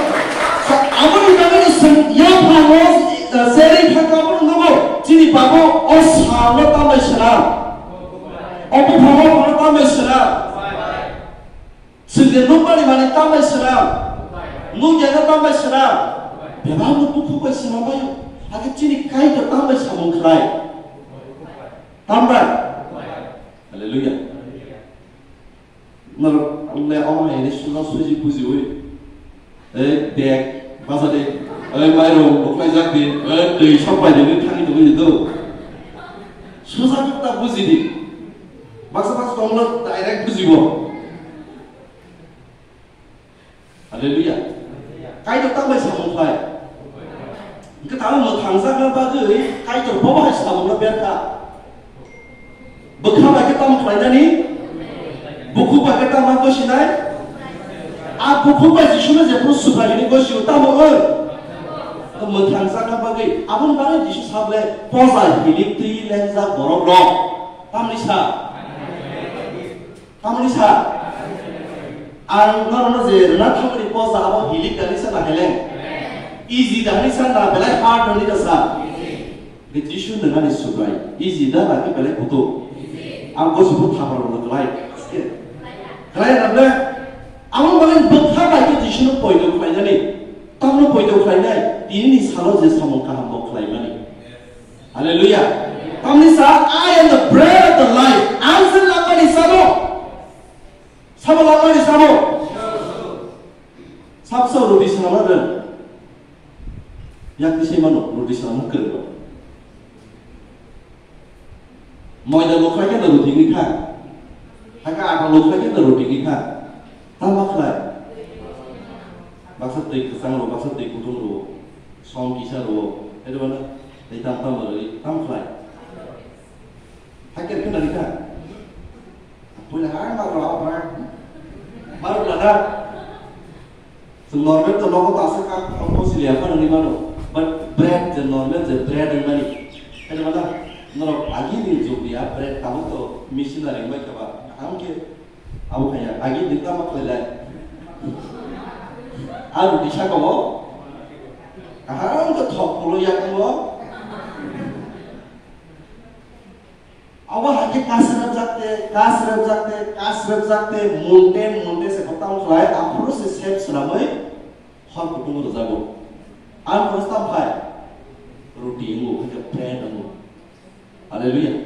So, aboni bagwi chwng ya phango, eh, serwi thangkha aboni nogo chini babo o salno tambai swnam. O buphango phano tambai swnam. Chwngde nukmani manwi tambai swnam. Nukya no tambai swnam. Bebak no bukhuk bai swnam baio. Hakhe chini Kaitor tambai samung khlai. Tambai. Hallelujah. Norok le omo hai ni suja suji bujiwi. Ei bag basa de. Ei mairung boklai jak di. Ei twi sok bai de thani twi do. Suja ta buji di. Baksa baksa tonglo direct bujibo. Hallelujah. Kaitor tamo bai samung khlai. Hwnkhe tamo mwthangjakna bagwi Kaitor bobo hai samungno berkha. Bwkha bai khe tamo khlainani? Bukhuk bai khe tamo gosinai? A bukhuk bai Jisuno jephru swphaini gosio tamo oi? Mwthangjakna bagwi aboni bagwi Jisu sable poja hilik twi lengjak borok rok. Tamni sa? Tamoni sa, ang norokno je rwna thangmani poja abo hilik da hinwi sa na heleng? Easy da hinwi sa na belai hard da hinwi da sa? Be Jisu nwngnani Subrai, easy da na khe belai kutuk? Ang gosibo thapar rwno klai. Klai na ble? Amo bagwi bwkha bai khe Jisuno poito khlainani. Tamno poito khlainai? Tinini salo je samung kaham bo khlaimani. Hallelujah. Tamni sa, "I am the bread of the life." Ang se langmani samo. Samo langmani samo. Sab sab roti sana ma dan. Yak di sai mano roti sana ma kero. Moida lo khai ke roti ni kha. Haka ata lo khai ke roti ni kha. Tamo khlai. Baksa twi kwchang rwo, baksa twi kutung rwo. Song kisa rwo. Ede bana, tei tam tam rwi, tam khlai. Haikhe khe nani kha. Puila hai ma rwo, abra. Maru lada. So normal to nogo ta sa ka, ko sili apa nani mano. But bread je normal je bread ang mani. Ede bana, norok agi ni jog dia bread tamo to missionary mai kaba. Am ke Abo kaya, agi di tamo khlai lai. Aru di saka o. Kaham khe thok phulo yakung o. Abo hakhe kasrep jakte, kasrep jakte, kasrep jakte, monte, monte se kotam khlai, aphuru se sep swnamwi hor kutung rwjago. Ang khoroksa tam phai. Roti wngo, hakhe bread wngo. Hallelujah.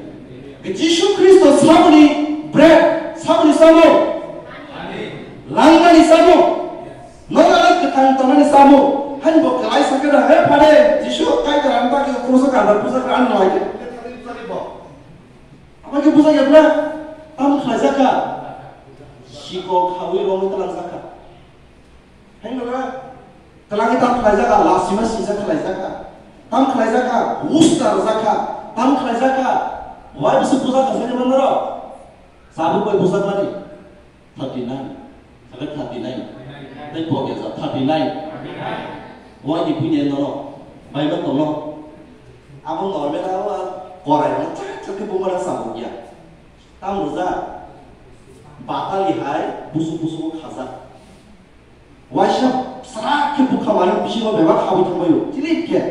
Jisu Khristo saboni bread, saboni samo. Langmani samo. Nona kwthang tongnani samo. Hani bo kwlai sakhe na, "He phade, Jisu Kaitor ang bagwi kruso kandar puja kran nai." Ama khe puja khe bla tam khlai jakha. Sikol khawi rong tlang jakha. Hai nora, twlangwi tam khlaijakha, lasima sijak khlaijakha, tam khlaijakha, usta rwjakha, tam khlaijakha, wai bwswk bujakha, sai nang norok? Chabuk bai bujakmani? Thirty nine. Sakhe thirty nine. Tei pok ya sa thirty nine. Wai ni punya norok? Bai ba tono. Abo normal abo korai no chak chak khe bumara chabuk ya. Tam rwjak. Batali hai busuk busuk khajak. Waisa srak khe bukha mani bisingo bebak habwi thangbaio. Chini khe.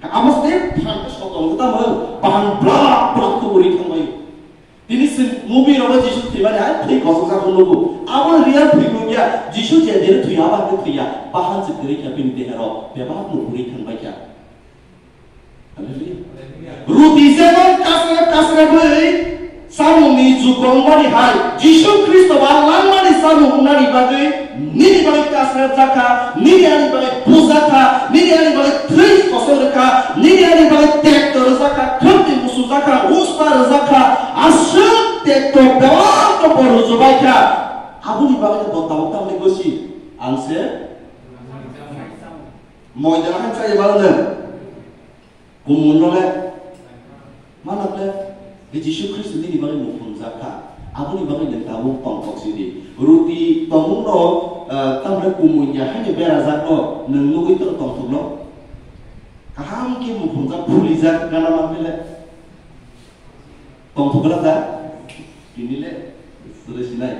Amo se phan khe sotong khe tamo bahan blak blak khe uri thangbaio. Tini se movie rogo Jisu thwimani hai thwi kosok jak nugo. Abo real thwi nukya. Jisu je dire thwi abo khe thwiya. Bahan se kwrwi khe bini dehero bebak nuk uri thangbaikha. Hallelujah. Ruti jemon kasrep kasrepwi samungni jukong mani hai, Jisu Khristo ba langmani samung wngnani bagwi, nini bagwi kasrep jakha, nini ani bagwi bujakha, nini ani bagwi thwi kosong rwkha, nini ani bagwi tekto rwjakha, khwtwi musujakha, usta rwjakha. Tei belai no bo rujubai kha. Aboni bagwi bo tabuk tamni gosi. Ang se moidana han chaya mano nang. Kumun no le. Mano le. Jisu Khristo nini bagwi muphunjak kha. Aboni bagwi nang tabuk tongthok sidi. Ruti tongmung no, eh, tamle kumun ya hani berajak no. Nang nugwi tong tongthok no. Kaham khe muphunjak, phulijak, gana manwi le. Tongthok da? Tini le, sere sinai.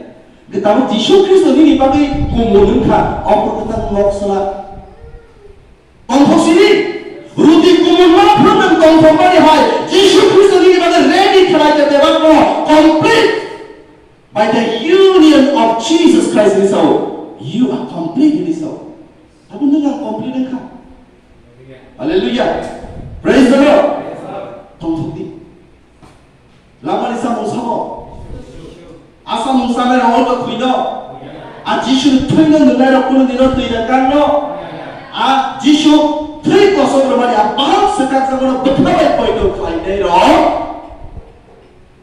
Ge tamo Jisu Khristo nini bagwi kumun wngkha, omo kwthang nok sala. Tongthok sini, ruti kumun ma phunang tongthok mani hai, Jisu Khristo nini bagwi ready khlai te bebak no complete. By the union of Jesus Christ ni sao, you are complete ni sao. Abo nang complete wngkha. Hallelujah. Praise the Lord. Tongthok di. Lamani samung sabo. A samung sanai rok wngkha thwino. A Jisu ni thwino nwngnai rok kunu dino twi da kanno. A Jisu thwi kosok rwmani a baham swkak jagoro bwtha bai poito khlainai rok.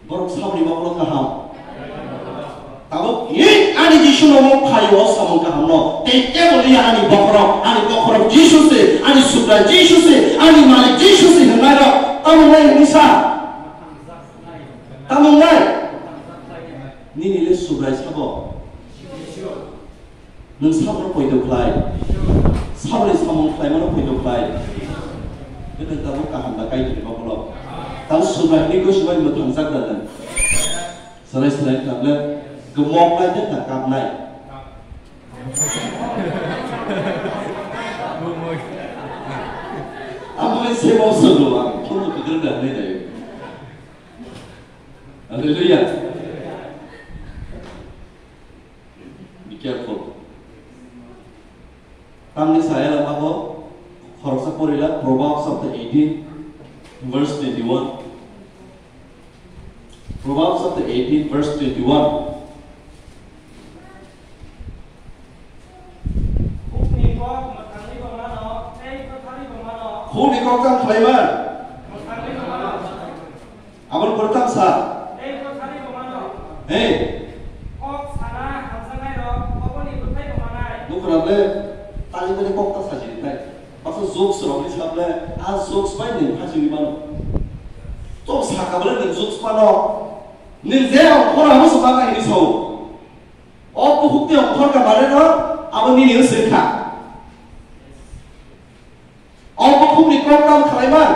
Borok sabri ma borok kaham. Tabuk ni ani Jisu no mo khayo samung kaham no. Tei kebo ni ani bokhorok, ani bokhorok Jisu se, ani Subrai Jisu se, ani Malik Jisu se hwngnai rok. Tamo nai hwnwi sa. Tamo nai. Nini le Subrai sabo. Nwng sabono poito khlai, saboni samung khlaimano poito khlai. Bini tabuk kaham da Kaitorni bokolo. Tamo Subrai hwnwi gosi bai mwthangjak da nwng. Swrai swrai khlai le, gumok lai de ta kap nai. Amo le sebo solo ang, thono kudrwng da nai dai. Hallelujah. Be careful. Tamni saya lama bo khoroksa porila Proverbs chapter eighteen, verse twenty-one. Proverbs chapter eighteen, verse twenty-one. Khukni kok mwthangwi bo mano, tei bwtharwi bo mano. Khukni kok tang khlaiman. Mwthangwi bo mano. Aboni pore tamo sa. Tei bwtharwi bo mano. Hey. Kok sana hamjaknairok oboni bwthai bo manai. Nukhrab le, tani bini kok ta saji rinai. Baksa jokes rokni sable, a jokes bai nwng phajigwi mano. To saka bole nwng jokes mano. Nwng je ongkhor abo se bagwi hinwi sao. O bukhukni ongkhor ka bare no, abo nini wng se kha. O bukhukni kok tamo khlaiman?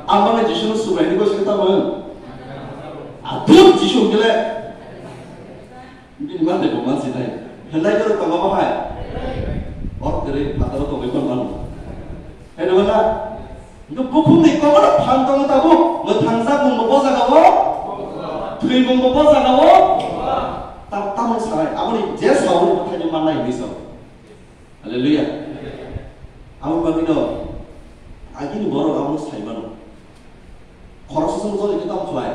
Ang mano Jisuno Subraini gosi khe tamo? Aduk Jisu hwnkhe le. Bini mantei bo mansi nai. Hwnlai khe tongma bahai. Or kwrwi phataro tongwi tongmano. Hai rwna? Hwnkhe bukhukni kokno phan tongo tabuk. Mwthangjak mungbo bo jagao. Thwi mungbo bo jagao. Ta-, tamo sanai. Aboni je sao ni bwthaino mannai hinwi sao. Hallelujah. Abo bagwino agini borok abono sai mano. Khoroksa chwng joli khe tamo khlai?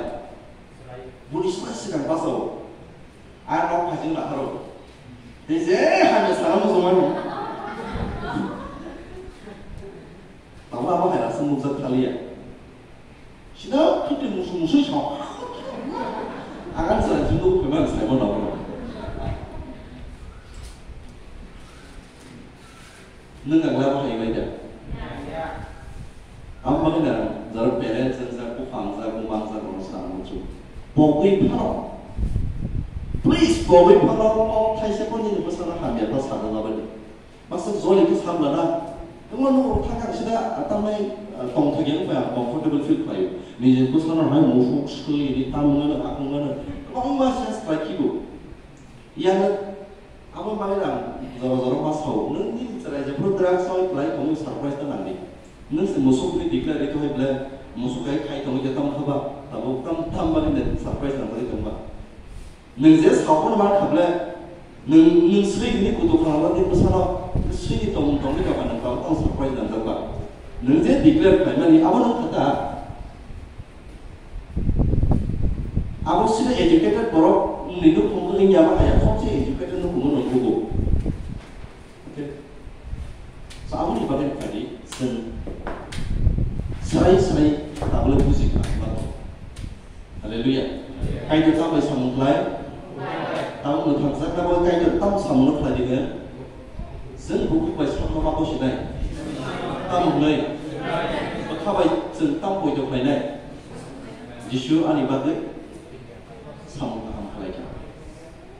Buni swkang swkang bachao. A nok phaising naharok. Tei je hamya sana muchungmani. Tabuk abo hai rasa nukjak thaliya. Sida khiti musu musu sao. Agan sa jingbo kema sai mano. Nwng ang labo hai bai da? Ang bagwi na jaro parents wngjak, buphang wngjak, buma wngjak, bono sana muchung. Pogwi phano. Please, pogwi phano, o thaisa ko nini bwsano hamya ta sana labadi. Baksa joli khe samlana. Tongma nukro thangkha sida, ah, tamnai, ah, tongthok yang bai ang comfortable feel khlaio. Nini bwsano hai musuk swi, ni tamungano, akungano. Kwbangma sense khlai khibo. Yang Abo bagwi ang jora jora ma sao, nwng nini chwrai jephru drugs oi kwlai tongwi surprise ta nangdi. Nwng se musuk ni declare ri thoi ble, musuk hai khai tongwi je tamo khaba, tabuk tam tam bagwi nwng surprise nang bagwi tongba. Nwng je sao phano man kha ble, nwng, nwng swi ni kutu khana bagwi bwsano swi ni tongmung tongwi tongkha nwng tabuk tamo surprise nang jakba. Nwng je declare khlaimani abo nwng kha ta. Abo sida educated borok ni nukhung wngya ma haya, khopse educated nukhung no nukgo. Okay. So, aboni bagwi kadi chwng sai sai tabole buji kha ma to. Samungno khlai di hwn, chwng bukhuk bai sokno ma bosinai. Tamo hwnwi bwkha bai chwng tamo poito khlainai? Jisu ani bagwi samung kaham khlai kha.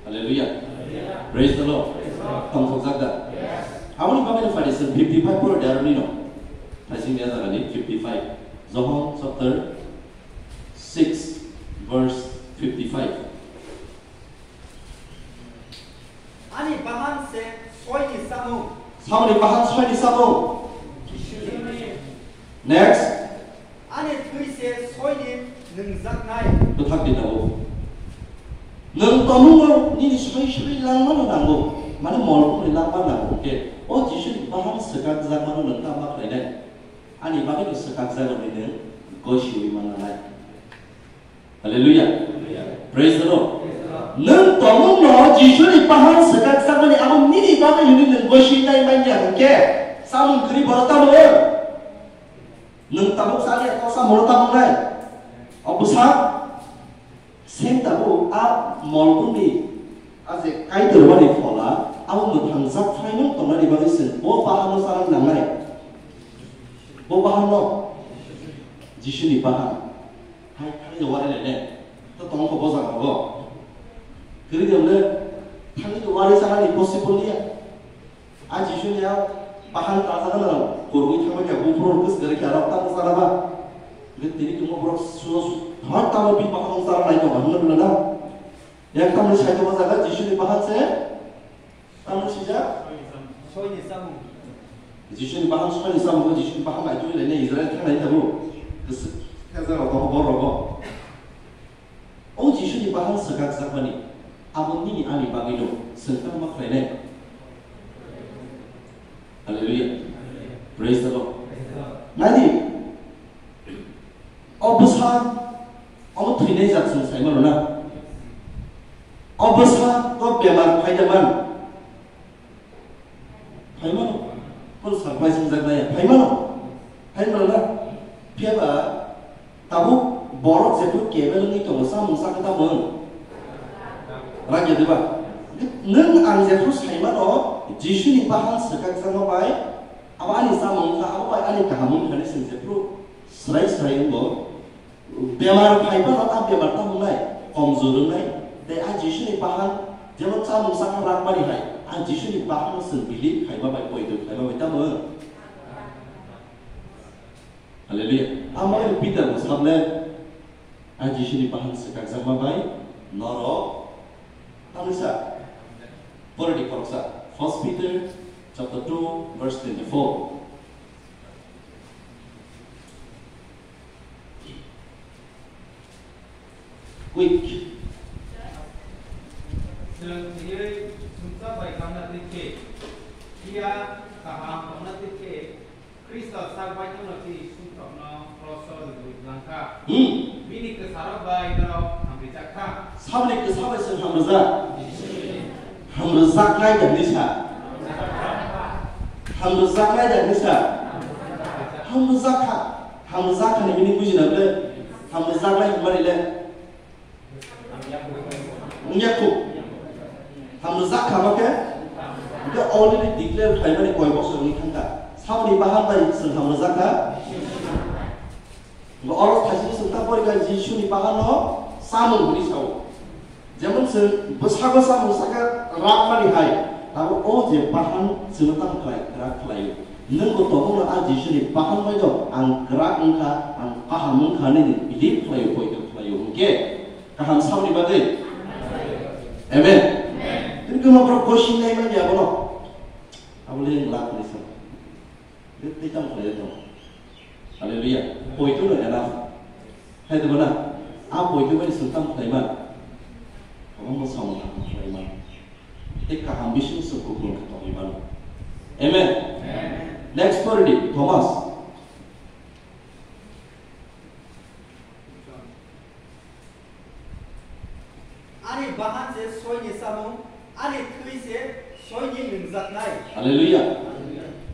Hallelujah. Praise the Lord. Tongthokjak da? Aboni bagwino phai di chwng fifty five poro di aroni no. Thaising dia jaga di fifty five. John chapter six verse fifty five. Ani bahan se soini samung. Samani bahan soini samung. Next. Ani thwi se soini nwngjaknai. Bwthak di tabuk. Nwng tongmungno nini soi soi langmano nango. Mane molbumni langma nango. Hwnkhe o Jisuni bahan swkakjakmano nwng tamo khlainai? Ani bagwino swkakjak hwnwi nwng gosiwi mannai. Hallelujah. Praise the Lord. Nwng tongmungno Jisuni bahan swkakjakmani abo nini bagwi hwnwi nwng gosiwi nai manya hwnkhe samung kwrwi borok tamo? Nwng tabuk chaliya kok samungno tamo nai? O bwsa seng tabuk a molbumni a je Kaitormani phola abo mwthangjak phaimung tongnani bagwi chwng bo bahanno chana nangnai. Bo bahanno Jisuni bahan. Hai thangwi wari lainai. To tongkho bo jaga rogo. Kwrwi de hwnle thangwi wari sanani possible liya. A Jisuni a bahan ta jaga na kurwi thangwi kha buphuru kwsgari kha rok tamo sana ba. Hwnkhe tini tongma borok sujo su thar tamo bi bahan sana nai tongo hwnwi bwlana. Yak tamo sai tongo jaga Jisuni bahan se. Tamo sijak? Soini samung. Jisuni bahan soini samung, Jisuni bahan bai twi lainai Israel thangnai tabuk. Kwswk khe jaga tongo borok bo. O Jisuni bahan swkakjakmani abo nini ani bagwino chwng tamo khlainai? Hallelujah. Praise the Lord. Nani? O bwsa, omo thwinai jat chwng sai mano na? O bwsa, o bemar phai da man? Phai mano? Kon surprise wngjak nai, phai mano? Phai mano na? Phiya ba, tabuk borok jephru kebel wngwi tongo, chamung chakha tamo wng? Ragya diba? Nwng ang jephru sai mano, Jisuni bahan swkakjakma bai, abo ani chamung wngkha, abo bai ani kaham wngkha hinwi chwng jephru Srai srai wngbo. Bemar phai phano a bemar tamo wngnai, komjor wngnai. Tei a Jisuni bahan, jemon chamung sakha rakmani hai, a Jisuni bahanno chwng believe khaima bai, poito khaima bai tamo wng? Hallelujah. Amo Peter bo sabnai, a Jisuni bahan swkakjakma bai norok tamo sa. Pore di khoroksa. First Peter chapter two verse twenty-four. Quick. Chwng thwiwi sumsa bai tangna twi khe, phiya kaham tongna twi khe, Khristo sak baithangno twi sumsokno kroso rwui bwlang kha. Hmm. Bini kwsarok bai norok hamrijak kha. Saboni kwsa bai chwng hamrijak? Hamrijaknai da hinwi sa. Hamrijaknai da hinwi sa. Hamrijak kha. Hamrijak kha ni meaning buji na ble? Hamrijaknai hwnmani le? Wngya kho. Hamrijak kha ma khe? Hwnkhe already declare khlaimani koi bosor wngwi thangkha. Saboni bahan bai chwng hamrijak kha? Bo oro thaising sung ta porikha Jisuni bahanno samung hwnwi sao. Jemon chwng bwsago samung sakha rakmani hai, abo o je bahan chwngno tamo khlai, kwrak khlaio. Nwng bo tongmungno a Jisuni bahan bai do ang kwrak wngkha, ang kaham wngkha hinwi nwng believe khlaio, poito khlaio hwnkhe kaham samni bagwi. Amen. Tini kwma borok gosi nai manya bono. Abo le lak ni sa. Tei tamo khlai tong. Hallelujah. Poito no enough. Hai de bana. A poito bai sung tam khlai man. Omo mo samung tam khlai man. Tei kaham bising sung kuk nung kha tong man. Amen. Next pore di Thomas. Ani bahan se soini samung, ani thwi se soini nwngjaknai. Hallelujah.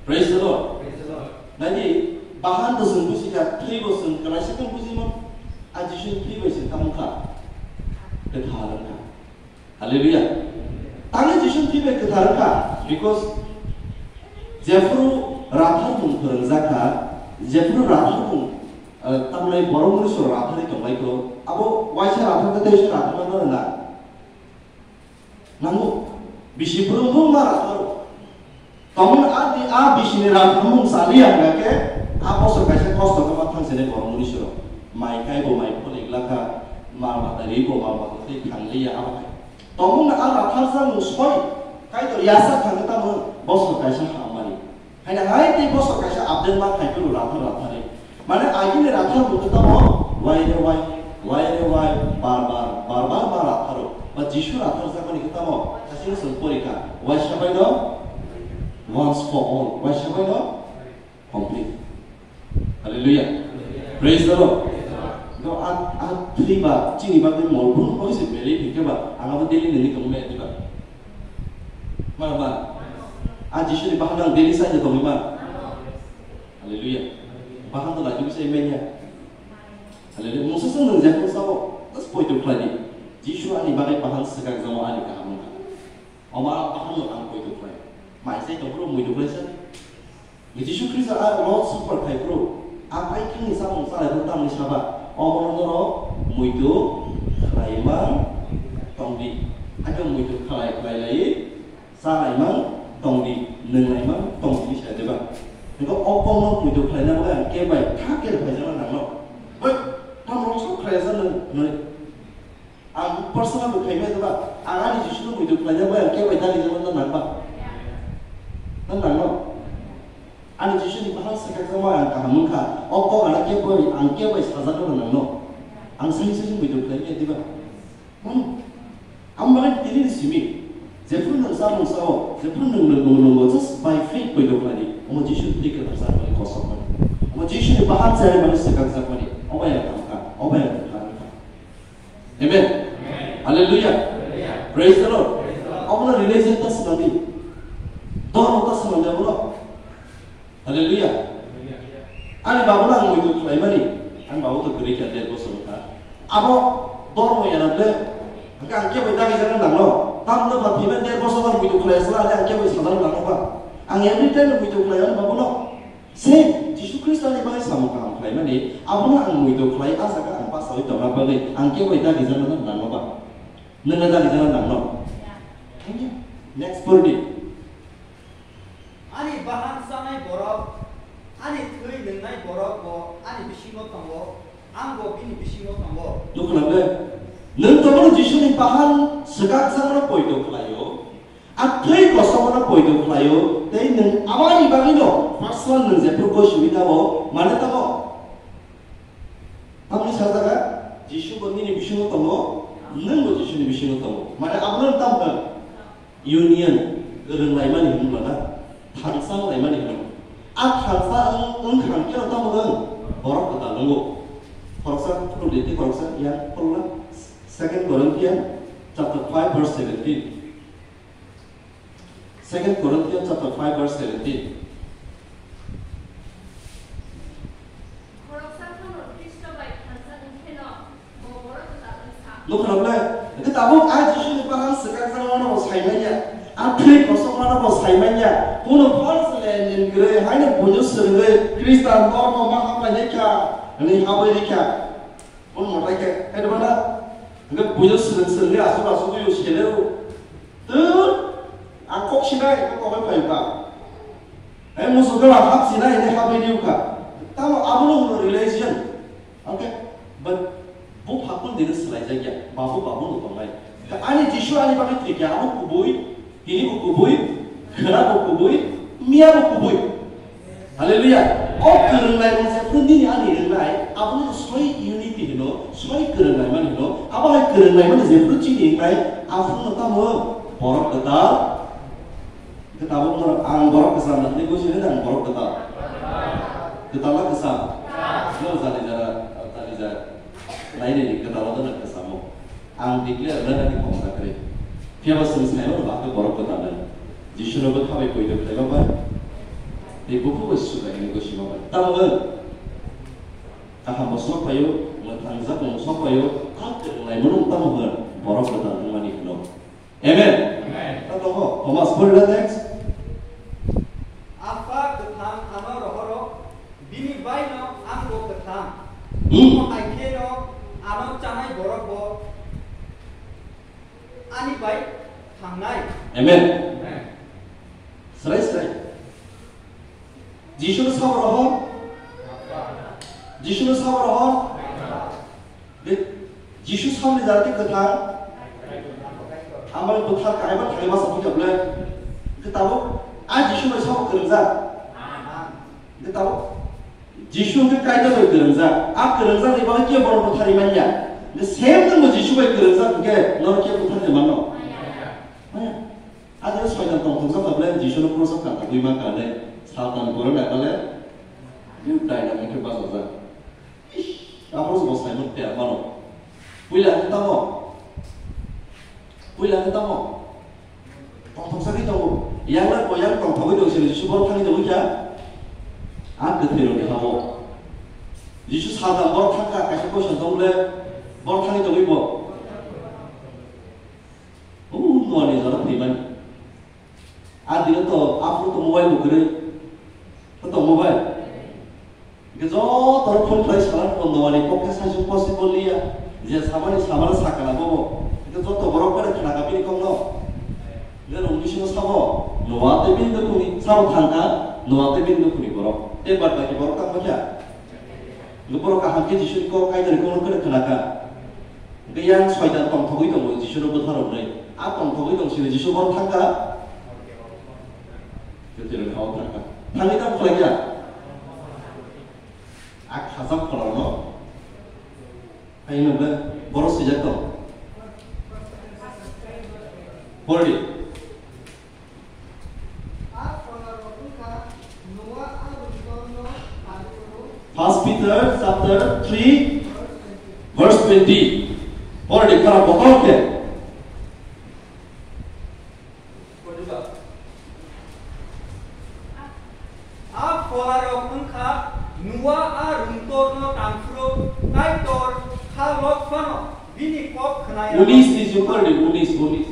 Praise the Lord. Praise the Lord. Nai di, bahan to sung buji kha, thwi bo sung kwlaisa khe buji mo. A Jisu ni thwi bai sung tamo kha. Kwthar wng kha. Hallelujah. Tangwi Jisu ni Tei kwthar wngkha, because jephuru rathar mung phwrwngjak kha, jephuru rathar mung, eh, tamni borok mwnwi soro ratharwi tonglai kho, abo waisa rathar khe tei se rathar ma nang na. Nango, bisi phwrwngmung ma rathar. Tongmung a di a bisini rathar mung saliya hwnkha khe, a bosor kaisa kosto khe ma thang sini borok mwnwi soro. Mai kai bo mai phone glak kha, mal mata ri bo mal mata tei thang liya abo hai. Tongmung na a rathar sa mung soi, Kaitor yasa thang khe tamo bosor kaisa hamari. Haina hai tei bosor kaisa update ma khai phuru rathar rathari. Mane agini rathar bo khe tamo, wai re wai, wai re wai, bar bar, bar bar ma ratharo. Ba Jisu rathar jakmani khe tamo, asing sung porikha. Wai sabai no, once for all. Wai sabai no, complete. Hallelujah. Praise the Lord. No, a, a thwi ba, chini ba twi mol brum ko se beli thike ba, ang abo daily nini tong me ba. Ma ba. A Jisu ni bahan ang daily sa je tong ma. Hallelujah. Bahan to lagi bisa imen ya. Hallelujah. Musa sung nang jakon sao. Tas poi to khlai di. Jisu ani bagai bahan sekak jamo ani kaham wngkha. Oma bahan no ang poi to khlai. Mai sai to bro mui to khlai sa. Jisu Kristo a Lord Supper khai bro. A pai khini samung salai bro tamni saba. Omo no noro mui to khlai mang tong di. Ake mui to khlai khlai lai. Chalaimang tongdi, nwnglaimang tongdi sa diba? Hingke o kokno poito khlaina bagwi ang kebo bai kha kebo phaijak nang no. Oi, tamo rok sok khlai sa nwng, nwng. Ang personal bo khaimai diba? Ang ani Jisu no poito khlaina bagwi ang kebo bai dagi jano nang ba? Nang nang no? Ani Jisu ni bahai swkakjakma ang kaham wngkha. O kok ano kebo bai, ang kebo bai sajak nang no. Ang sani sani poito khlaimai diba? Hmm. Ang bagwi tini ni simi, jephuru nwng samung sao, jephuru nwng nwng nwng nwng just by faith poito khlai di. Omo Jisu ni thwi kwthar sa mani kosok mani. Omo Jisu ni bahan sa mani swkakjak mani. Obo ya thangkha, obo ya thangkha. Amen. Hallelujah. Praise the Lord. Omo no religion ta swnam di. Dhormo ta swnam di omo no. Hallelujah. Ani babu no ang muitu khlaimani, ani babu to kwrwi kha der bosor wngkha. Abo dormo yana ble, hwnkhe ang kebo dagi jana nangno. Tamno ba thwiban der bosor ang muitu khlai asla ani ang kebo sajana nangno ba. Ang every time muitu khlai ani babu no. Se Jisu Khristo ni bagwi samung kaham khlaimani, abono ang muitu khlai a jaga ang pasawi tongna bagwi ang kebo dagi jana nangno ba. Nangno dagi jana nangno. Thank you. Next purdi. Ani bahan chanai borok, ani thwi nwngnai borok bo ani bisingo tongo, ang bo bini bisingo tongo. Nukho na ble? Nwng tobono Jisuni bahan swkakjakno poito khlaio, a thwi kosomono poito khlaio, tei nwng aboni bagwino personal nwng jephru goi simi tamo, mane tamo? Tamni sajak, Jisu bo nini bisingo tongo, nwng bo Jisuni bisingo tongo. Mane abono tamo kha? Union, rwnglaimani hwnmano na, thansa wnglaimani hwnmano. A thansa wng-, wngkha hwnkhe tamo wng? Borok kwtal wngo. Khoroksa phuldi tei khoroksa yang phulna. Second Corinthians chapter five verse seventeen. Second Corinthians chapter five verse seventeen. Khoroksa phano Khristo bai thansa wngkheno bo borok kwtal wngkha. Nukha rok le, hwnkhe tabuk a Jisuni bahan swkakjakmano bo saimanya, a thwi kosokmano bo saimanya, kuno false lenin kwrwi haino buino swrwngwi Khristan normo ma hamlainai kha hwnwi habwi rikha. Bo mwtai khe, hai rwmana, hwnkhe buino swrwng swrwngwi aswk aswk twiwi selero. Twi, ang kok sinai, kok kok bai phaikha. Hai musu khe hap sinai, hwnwi habwi rikha. Tamo abono hwno religion. Okay, but bo phakun dini swlaijakya, babu babu no tongnai. Ani Jisu ani bagwi thwikya, abo kubui, tini bo kubui, khwna bo kubui, miya bo kubui. Hallelujah. O kwrwngnaimung jephru nini ani wngnai, abono soi unity hino, soi kwrwngnaimani hino, abo hai kwrwngnaimani jephru chini wngnai, aphuru no tamo borok kwtal. Hwnkhe tabuk norok ang borok kwcham na hinwi buji hwnkhe ang borok kwtal. Kwtal na kwcham? No jani jara, jani jara. Nainani kwtal no kwchamo. Ang declare rwnani kok ta kwrwi. Phiya ba chwng saimano ba khe borok kwtal no. Jisu no bwkha bai poito khlaima bai. Tei bukhuk bai suka hwnwi gosima bai. Tamo hwn? Kaham bo sok phaio, mwthang jak bo sok phaio, a kwrwnglaimano tamo hwn? Borok kwtal wngmani hwno. Amen. Amen. Ta tongo. Mas pori da next. Apha kwthang ano rohoro, bini baino angbo kwthang. Hmm. Omo hai kheno ano chanai borokbo ani bai thangnai. Amen. Amen. Srai srai. Jisuno sabo rohor. Jisuno sabo rohor. De, Jisu samni jati kwthang. Amai bwthar kaiba thangma sa bujak le. De tabo a Jisu bai sabo kwrwngjak. De tabo Jisu hwnkhe Kaitor bai kwrwngjak. A kwrwngjak ni bagwi kebo bono bwtharwi manya. De same nwngbo Jisu bai kwrwngjak hwnkhe nono kebo bwtharwi mano. Maya. Adini soitan tongthokjak tabule Jisuno cross-o kanta twi ma kanwi Satan pore naibale dynamite khe bachajak. Ish, aphuru bo Simon Piar mano. Puila khe tamo? Puila khe tamo? Tongthokjagwi tongo. Yang na bo yang tongthogwi tong sini Jisu borok thangwi tongwi kha? A kwthwi rokni habo. Jisu Satan borok thangkha kaisa question tong le borok thangwi tongwi bo. O Noani jora thwimani. A dino to aphuru to mobile bo kwrwi. To to mobile. Hingke joto rok phone khlai salan bo Noani kok khe saisung possible liya. Je samani samano sakana bobo. Hingke joto borok kare khna ka bini kokno. Hingke rong bisingo sabo Noa tei bini nukhungni sabo thangkha Noa tei bini nukhungni borok. Tei bad baki borok tangma kha. Hingke borok kaham khe Jisuni kok Kaitorni kokno kare khna ka. Hingke yang soitan tongthogwi tongo Jisuno bwtharoknwi. A tongthogwi tong sini Jisu borok thangkha. Kwthwirokni hao thangkha. Thangwi tamo khlai kha? A khajak pholano. Haino be borok swijak tong. Pordi. First Peter chapter three, verse twenty. Pordi khara bokol khe. A pholarok wngkha Noa a rungtorno tangphuru Kaitor kha lok phano bini kok khna ya. Unis ni jukarni, unis, unis.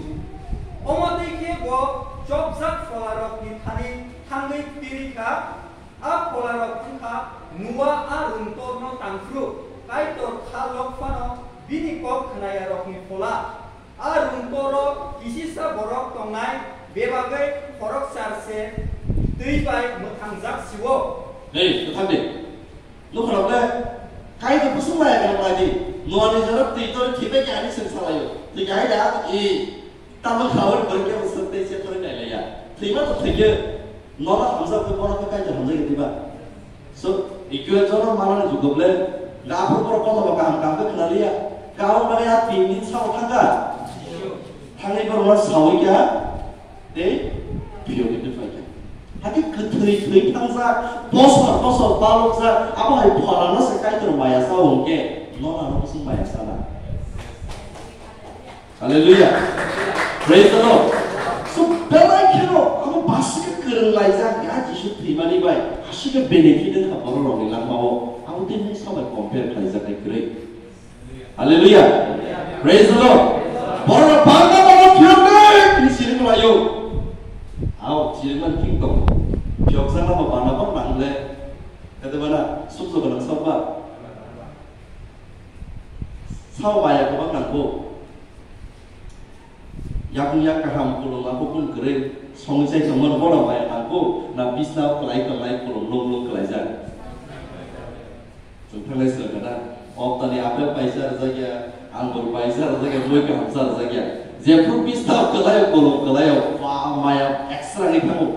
Omo twi khe bo chopjak pholarokni thani thangwi tiri kha. A pholarok wngkha Noa a rungtorno tangphuru Kaitor kha lok phano bini kok khna yarokni phola. A rungtoro kisisa borok tongnai, bebagwi khoroksa se twi bai mwthangjak si-o. Hei, kwthang de. Nukhrok le, Kaitor bwswk maya gwnang lai di. Noani jorok twi tor thwibai khe ani swng salaio. Twi kahai da, i, tamo khaui borok khe bwswk tei se thori nai laiya. Thwima to thwikhe, nono hamjak khe bono khe Kaitor hamjak ya diba? So, equal jono manani jugo ble, ga aphuru borok kono ba kaham kaham khe khna liya. Ga o mane a tin din sao thangkha. Thangwi borokno saui kha, tei phiyogwi twi phai kha. Hakhe kwthwi thwi thangjak, bosor bosor palokjak, abo hai pholano se Kaitor maya sa o hwnkhe, nono ano bwswk maya sana? Hallelujah. Praise the Lord. So, belai kheno abo basike kwrwng laijak ya Jisu thwimani bai, asike benefit wngkha borok rokni langmao. Abo tei mungsa bai compare khlaijaknai kwrwi. Hallelujah. Praise the Lord. Borok rok bangma borok phiyoknai ni siri kwlaio. Ao, siri man thing tong. Phiyokjakma bo bana bok nang le. Kete bana sumso gwnang sokba. Sao maya kwbang nangkuk. Yakung yak kaham khulum ma hukun kwrwi songwi sai tongmani bono maya nangkuk, na bisnao kwlai kwlai khulum luk luk kwlaijak. Chwng thanglai swrwng kha na, optani apple paisa rwjak ya, angur paisa rwjak ya, mui kaham cha rwjak ya. Jephru bisnao kwlai khulum kwlai o, ba maya extra wngwi thango.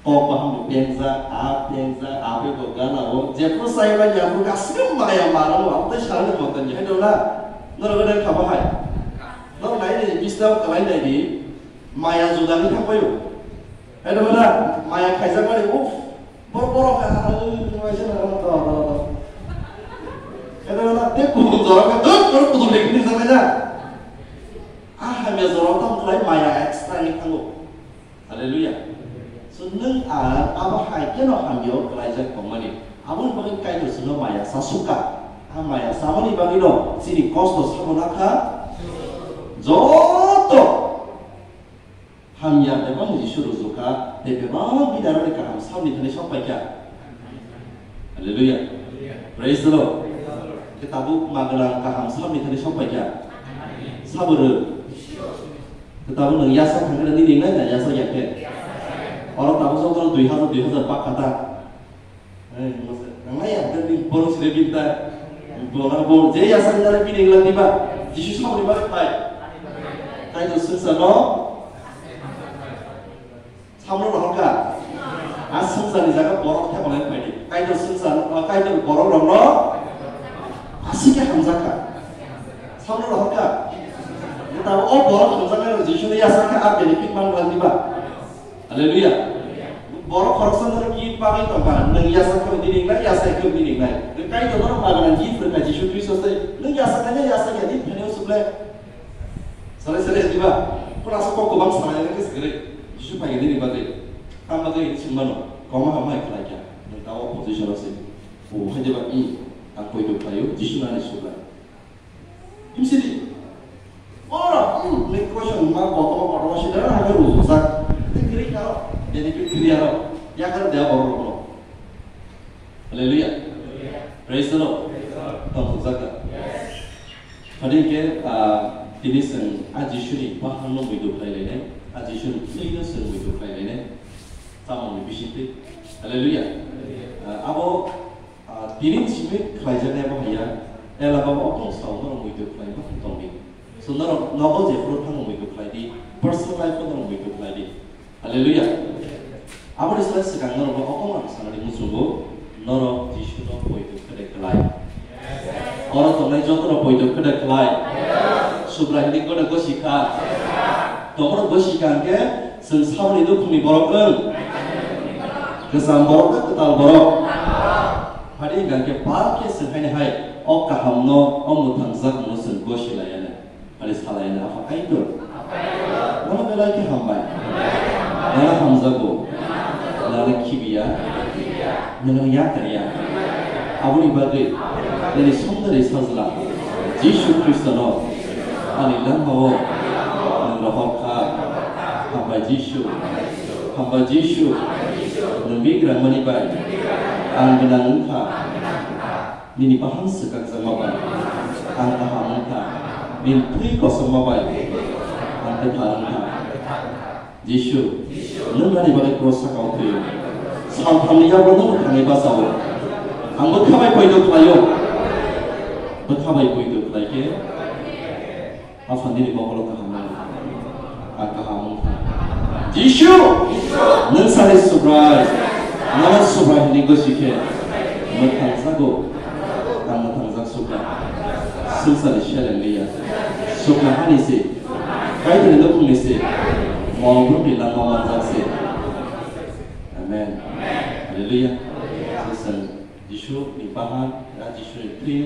Kok bahan bo pengjak, a pengjak, a bebo gana o. Jephru sai bai ya, bo gasikhe maya mara o, ang tei sarani moto ni, hai do na? Norok gana kha bahai. Norok nai ni, bisnao kwlai nai di, maya juda ni thang bai o. Hai do na? Maya khaijak mani, uff, bor-, borok ha, ha, ha, ha, ha, ha, ha, ha. Hai do na? Te kutung jorok khe, dut, borok kutung lekni jagwi na. A hamya jorok tamo kwlai maya extra ni thango. Hallelujah. So, nwng ang abo hai kheno hamya o kwlaijak tongmani. Aboni bagwi Kaitor chwngno maya cha sukha. A maya chamani bagwino chini kosto sabo nakha. Joto Hamya bebak ni Jisu rwjwkha, tei bebak bini aroni kaham saboni thani sok paikha. Hallelujah. Praise the Lord. Khe tabuk ma gwnang kaham saboni thani sok paikha. Sabo rw. Khe tabuk nwng yasa thangkhe nini wngnai na yasa ya khe? Oro tabuk jotono dui hazar, dui hazar pakha ta. Eh, masa, nang nai ya, dan bini borok sini bini ta. Borok, borok, je ya sa nang bini ngelang di ba. Jisu samuni ba, pai. Kaitor swngcharno. Samno rohorkha. A swngcharni jaga borok thepalai pai di. Kaitor swngchar, ah, Kaitor borok rokno. Aswk khe hamjakha. Samno rohorkha. Tamo o borok hamjaknai rok Jisuni yasa khe a benefit man ngelang di ba. Hallelujah. Borok khoroksa norok ki bagwi tongkha, nwng yasa khe bini wngnai, yasa khe bini wngnai. Nwng Kaitor norok bagwi nang ki phwrwngkha Jisu Khristo se, nwng yasa khe yasa khe ni phene usuk le. Sale sale diba? Kono aswk kok kwbang salai nang khe se kwrwi. Jisu phai nini bagwi. Tam bagwi ini sung mano. Koma hamai khlai kha. Nwng ta o position o se. O hai diba i. Ang poito khlaio, Jisu nani sublai. Himsidi. Oro, hmm, ni question ma kotor kotor sida na hage rujak. Te kiri karo, jadi kiri kiri aro. Ya kar dia borok rokno. Hallelujah. Praise the Lord. Tong sujaka. Tadi ke, ah, tini seng a Jisu ni bahan no muitu khlai lainai, a Jisu ni thwi no seng muitu khlai lainai. Samung ni bisingtwi. Hallelujah. Ah, abo Ah, tini simi khlaijaknai bo haiya, ela baba okong sao norok muitu khlai ma tongdi. So norok nogo jephuru thango muitu khlai di, personal life o norok muitu khlai di. Hallelujah. Aboni sale swkang norok bo okong ang sanani muchungo, norok Jisu no poito khede khlai. Oro tongnai joto no poito khede khlai. Subrai hini kono gosi kha. Tomoro gosi kha hwnkhe, Chwng saboni nukhungni borok wng. Kwcham borok na kwtal borok? Phadi hwnkha khe pal khe chwng haino hai o kahamno, o mwthangjakmano chwng gosi laiya nai. Phadi sa laiya nai, Apha Kaitor. Nono belai khe hambai. Nono hamjago. Nono khibiya. Nwng ang yakarya. Aboni bagwi nini songdari sajla Jisu Khristono ani langmao nwng rohor kha. Hambai Jisu, hambai Jisu, nwng bigrang mani bai ang gwnang wngkha. Nini bahang swkakjakma bai ang kaham wngkha. Nini thwi kosongma bai ang kwthar wngkha. Jisu, nwng ani bagwi cross sakao thwio. Salthamni yago nwng thangwi bachao. Ang bwkha bai poito khlaio. Bwkha bai poito khlai khe, Apha nini mokolo kaham nang. Ang kaham wngkha. Jisu, nwng sani Subrai. Nono Subrai hwnwi gosi khe mwthangjago. Ang mwthangjak Subrai. Swngcharni seleng liya. Subrai hani se. Kaitorni nukhungni se, mol brumni langma manjak se. Amen. Hallelujah. Chwng Jisu ni bahan, Jisu ni thwi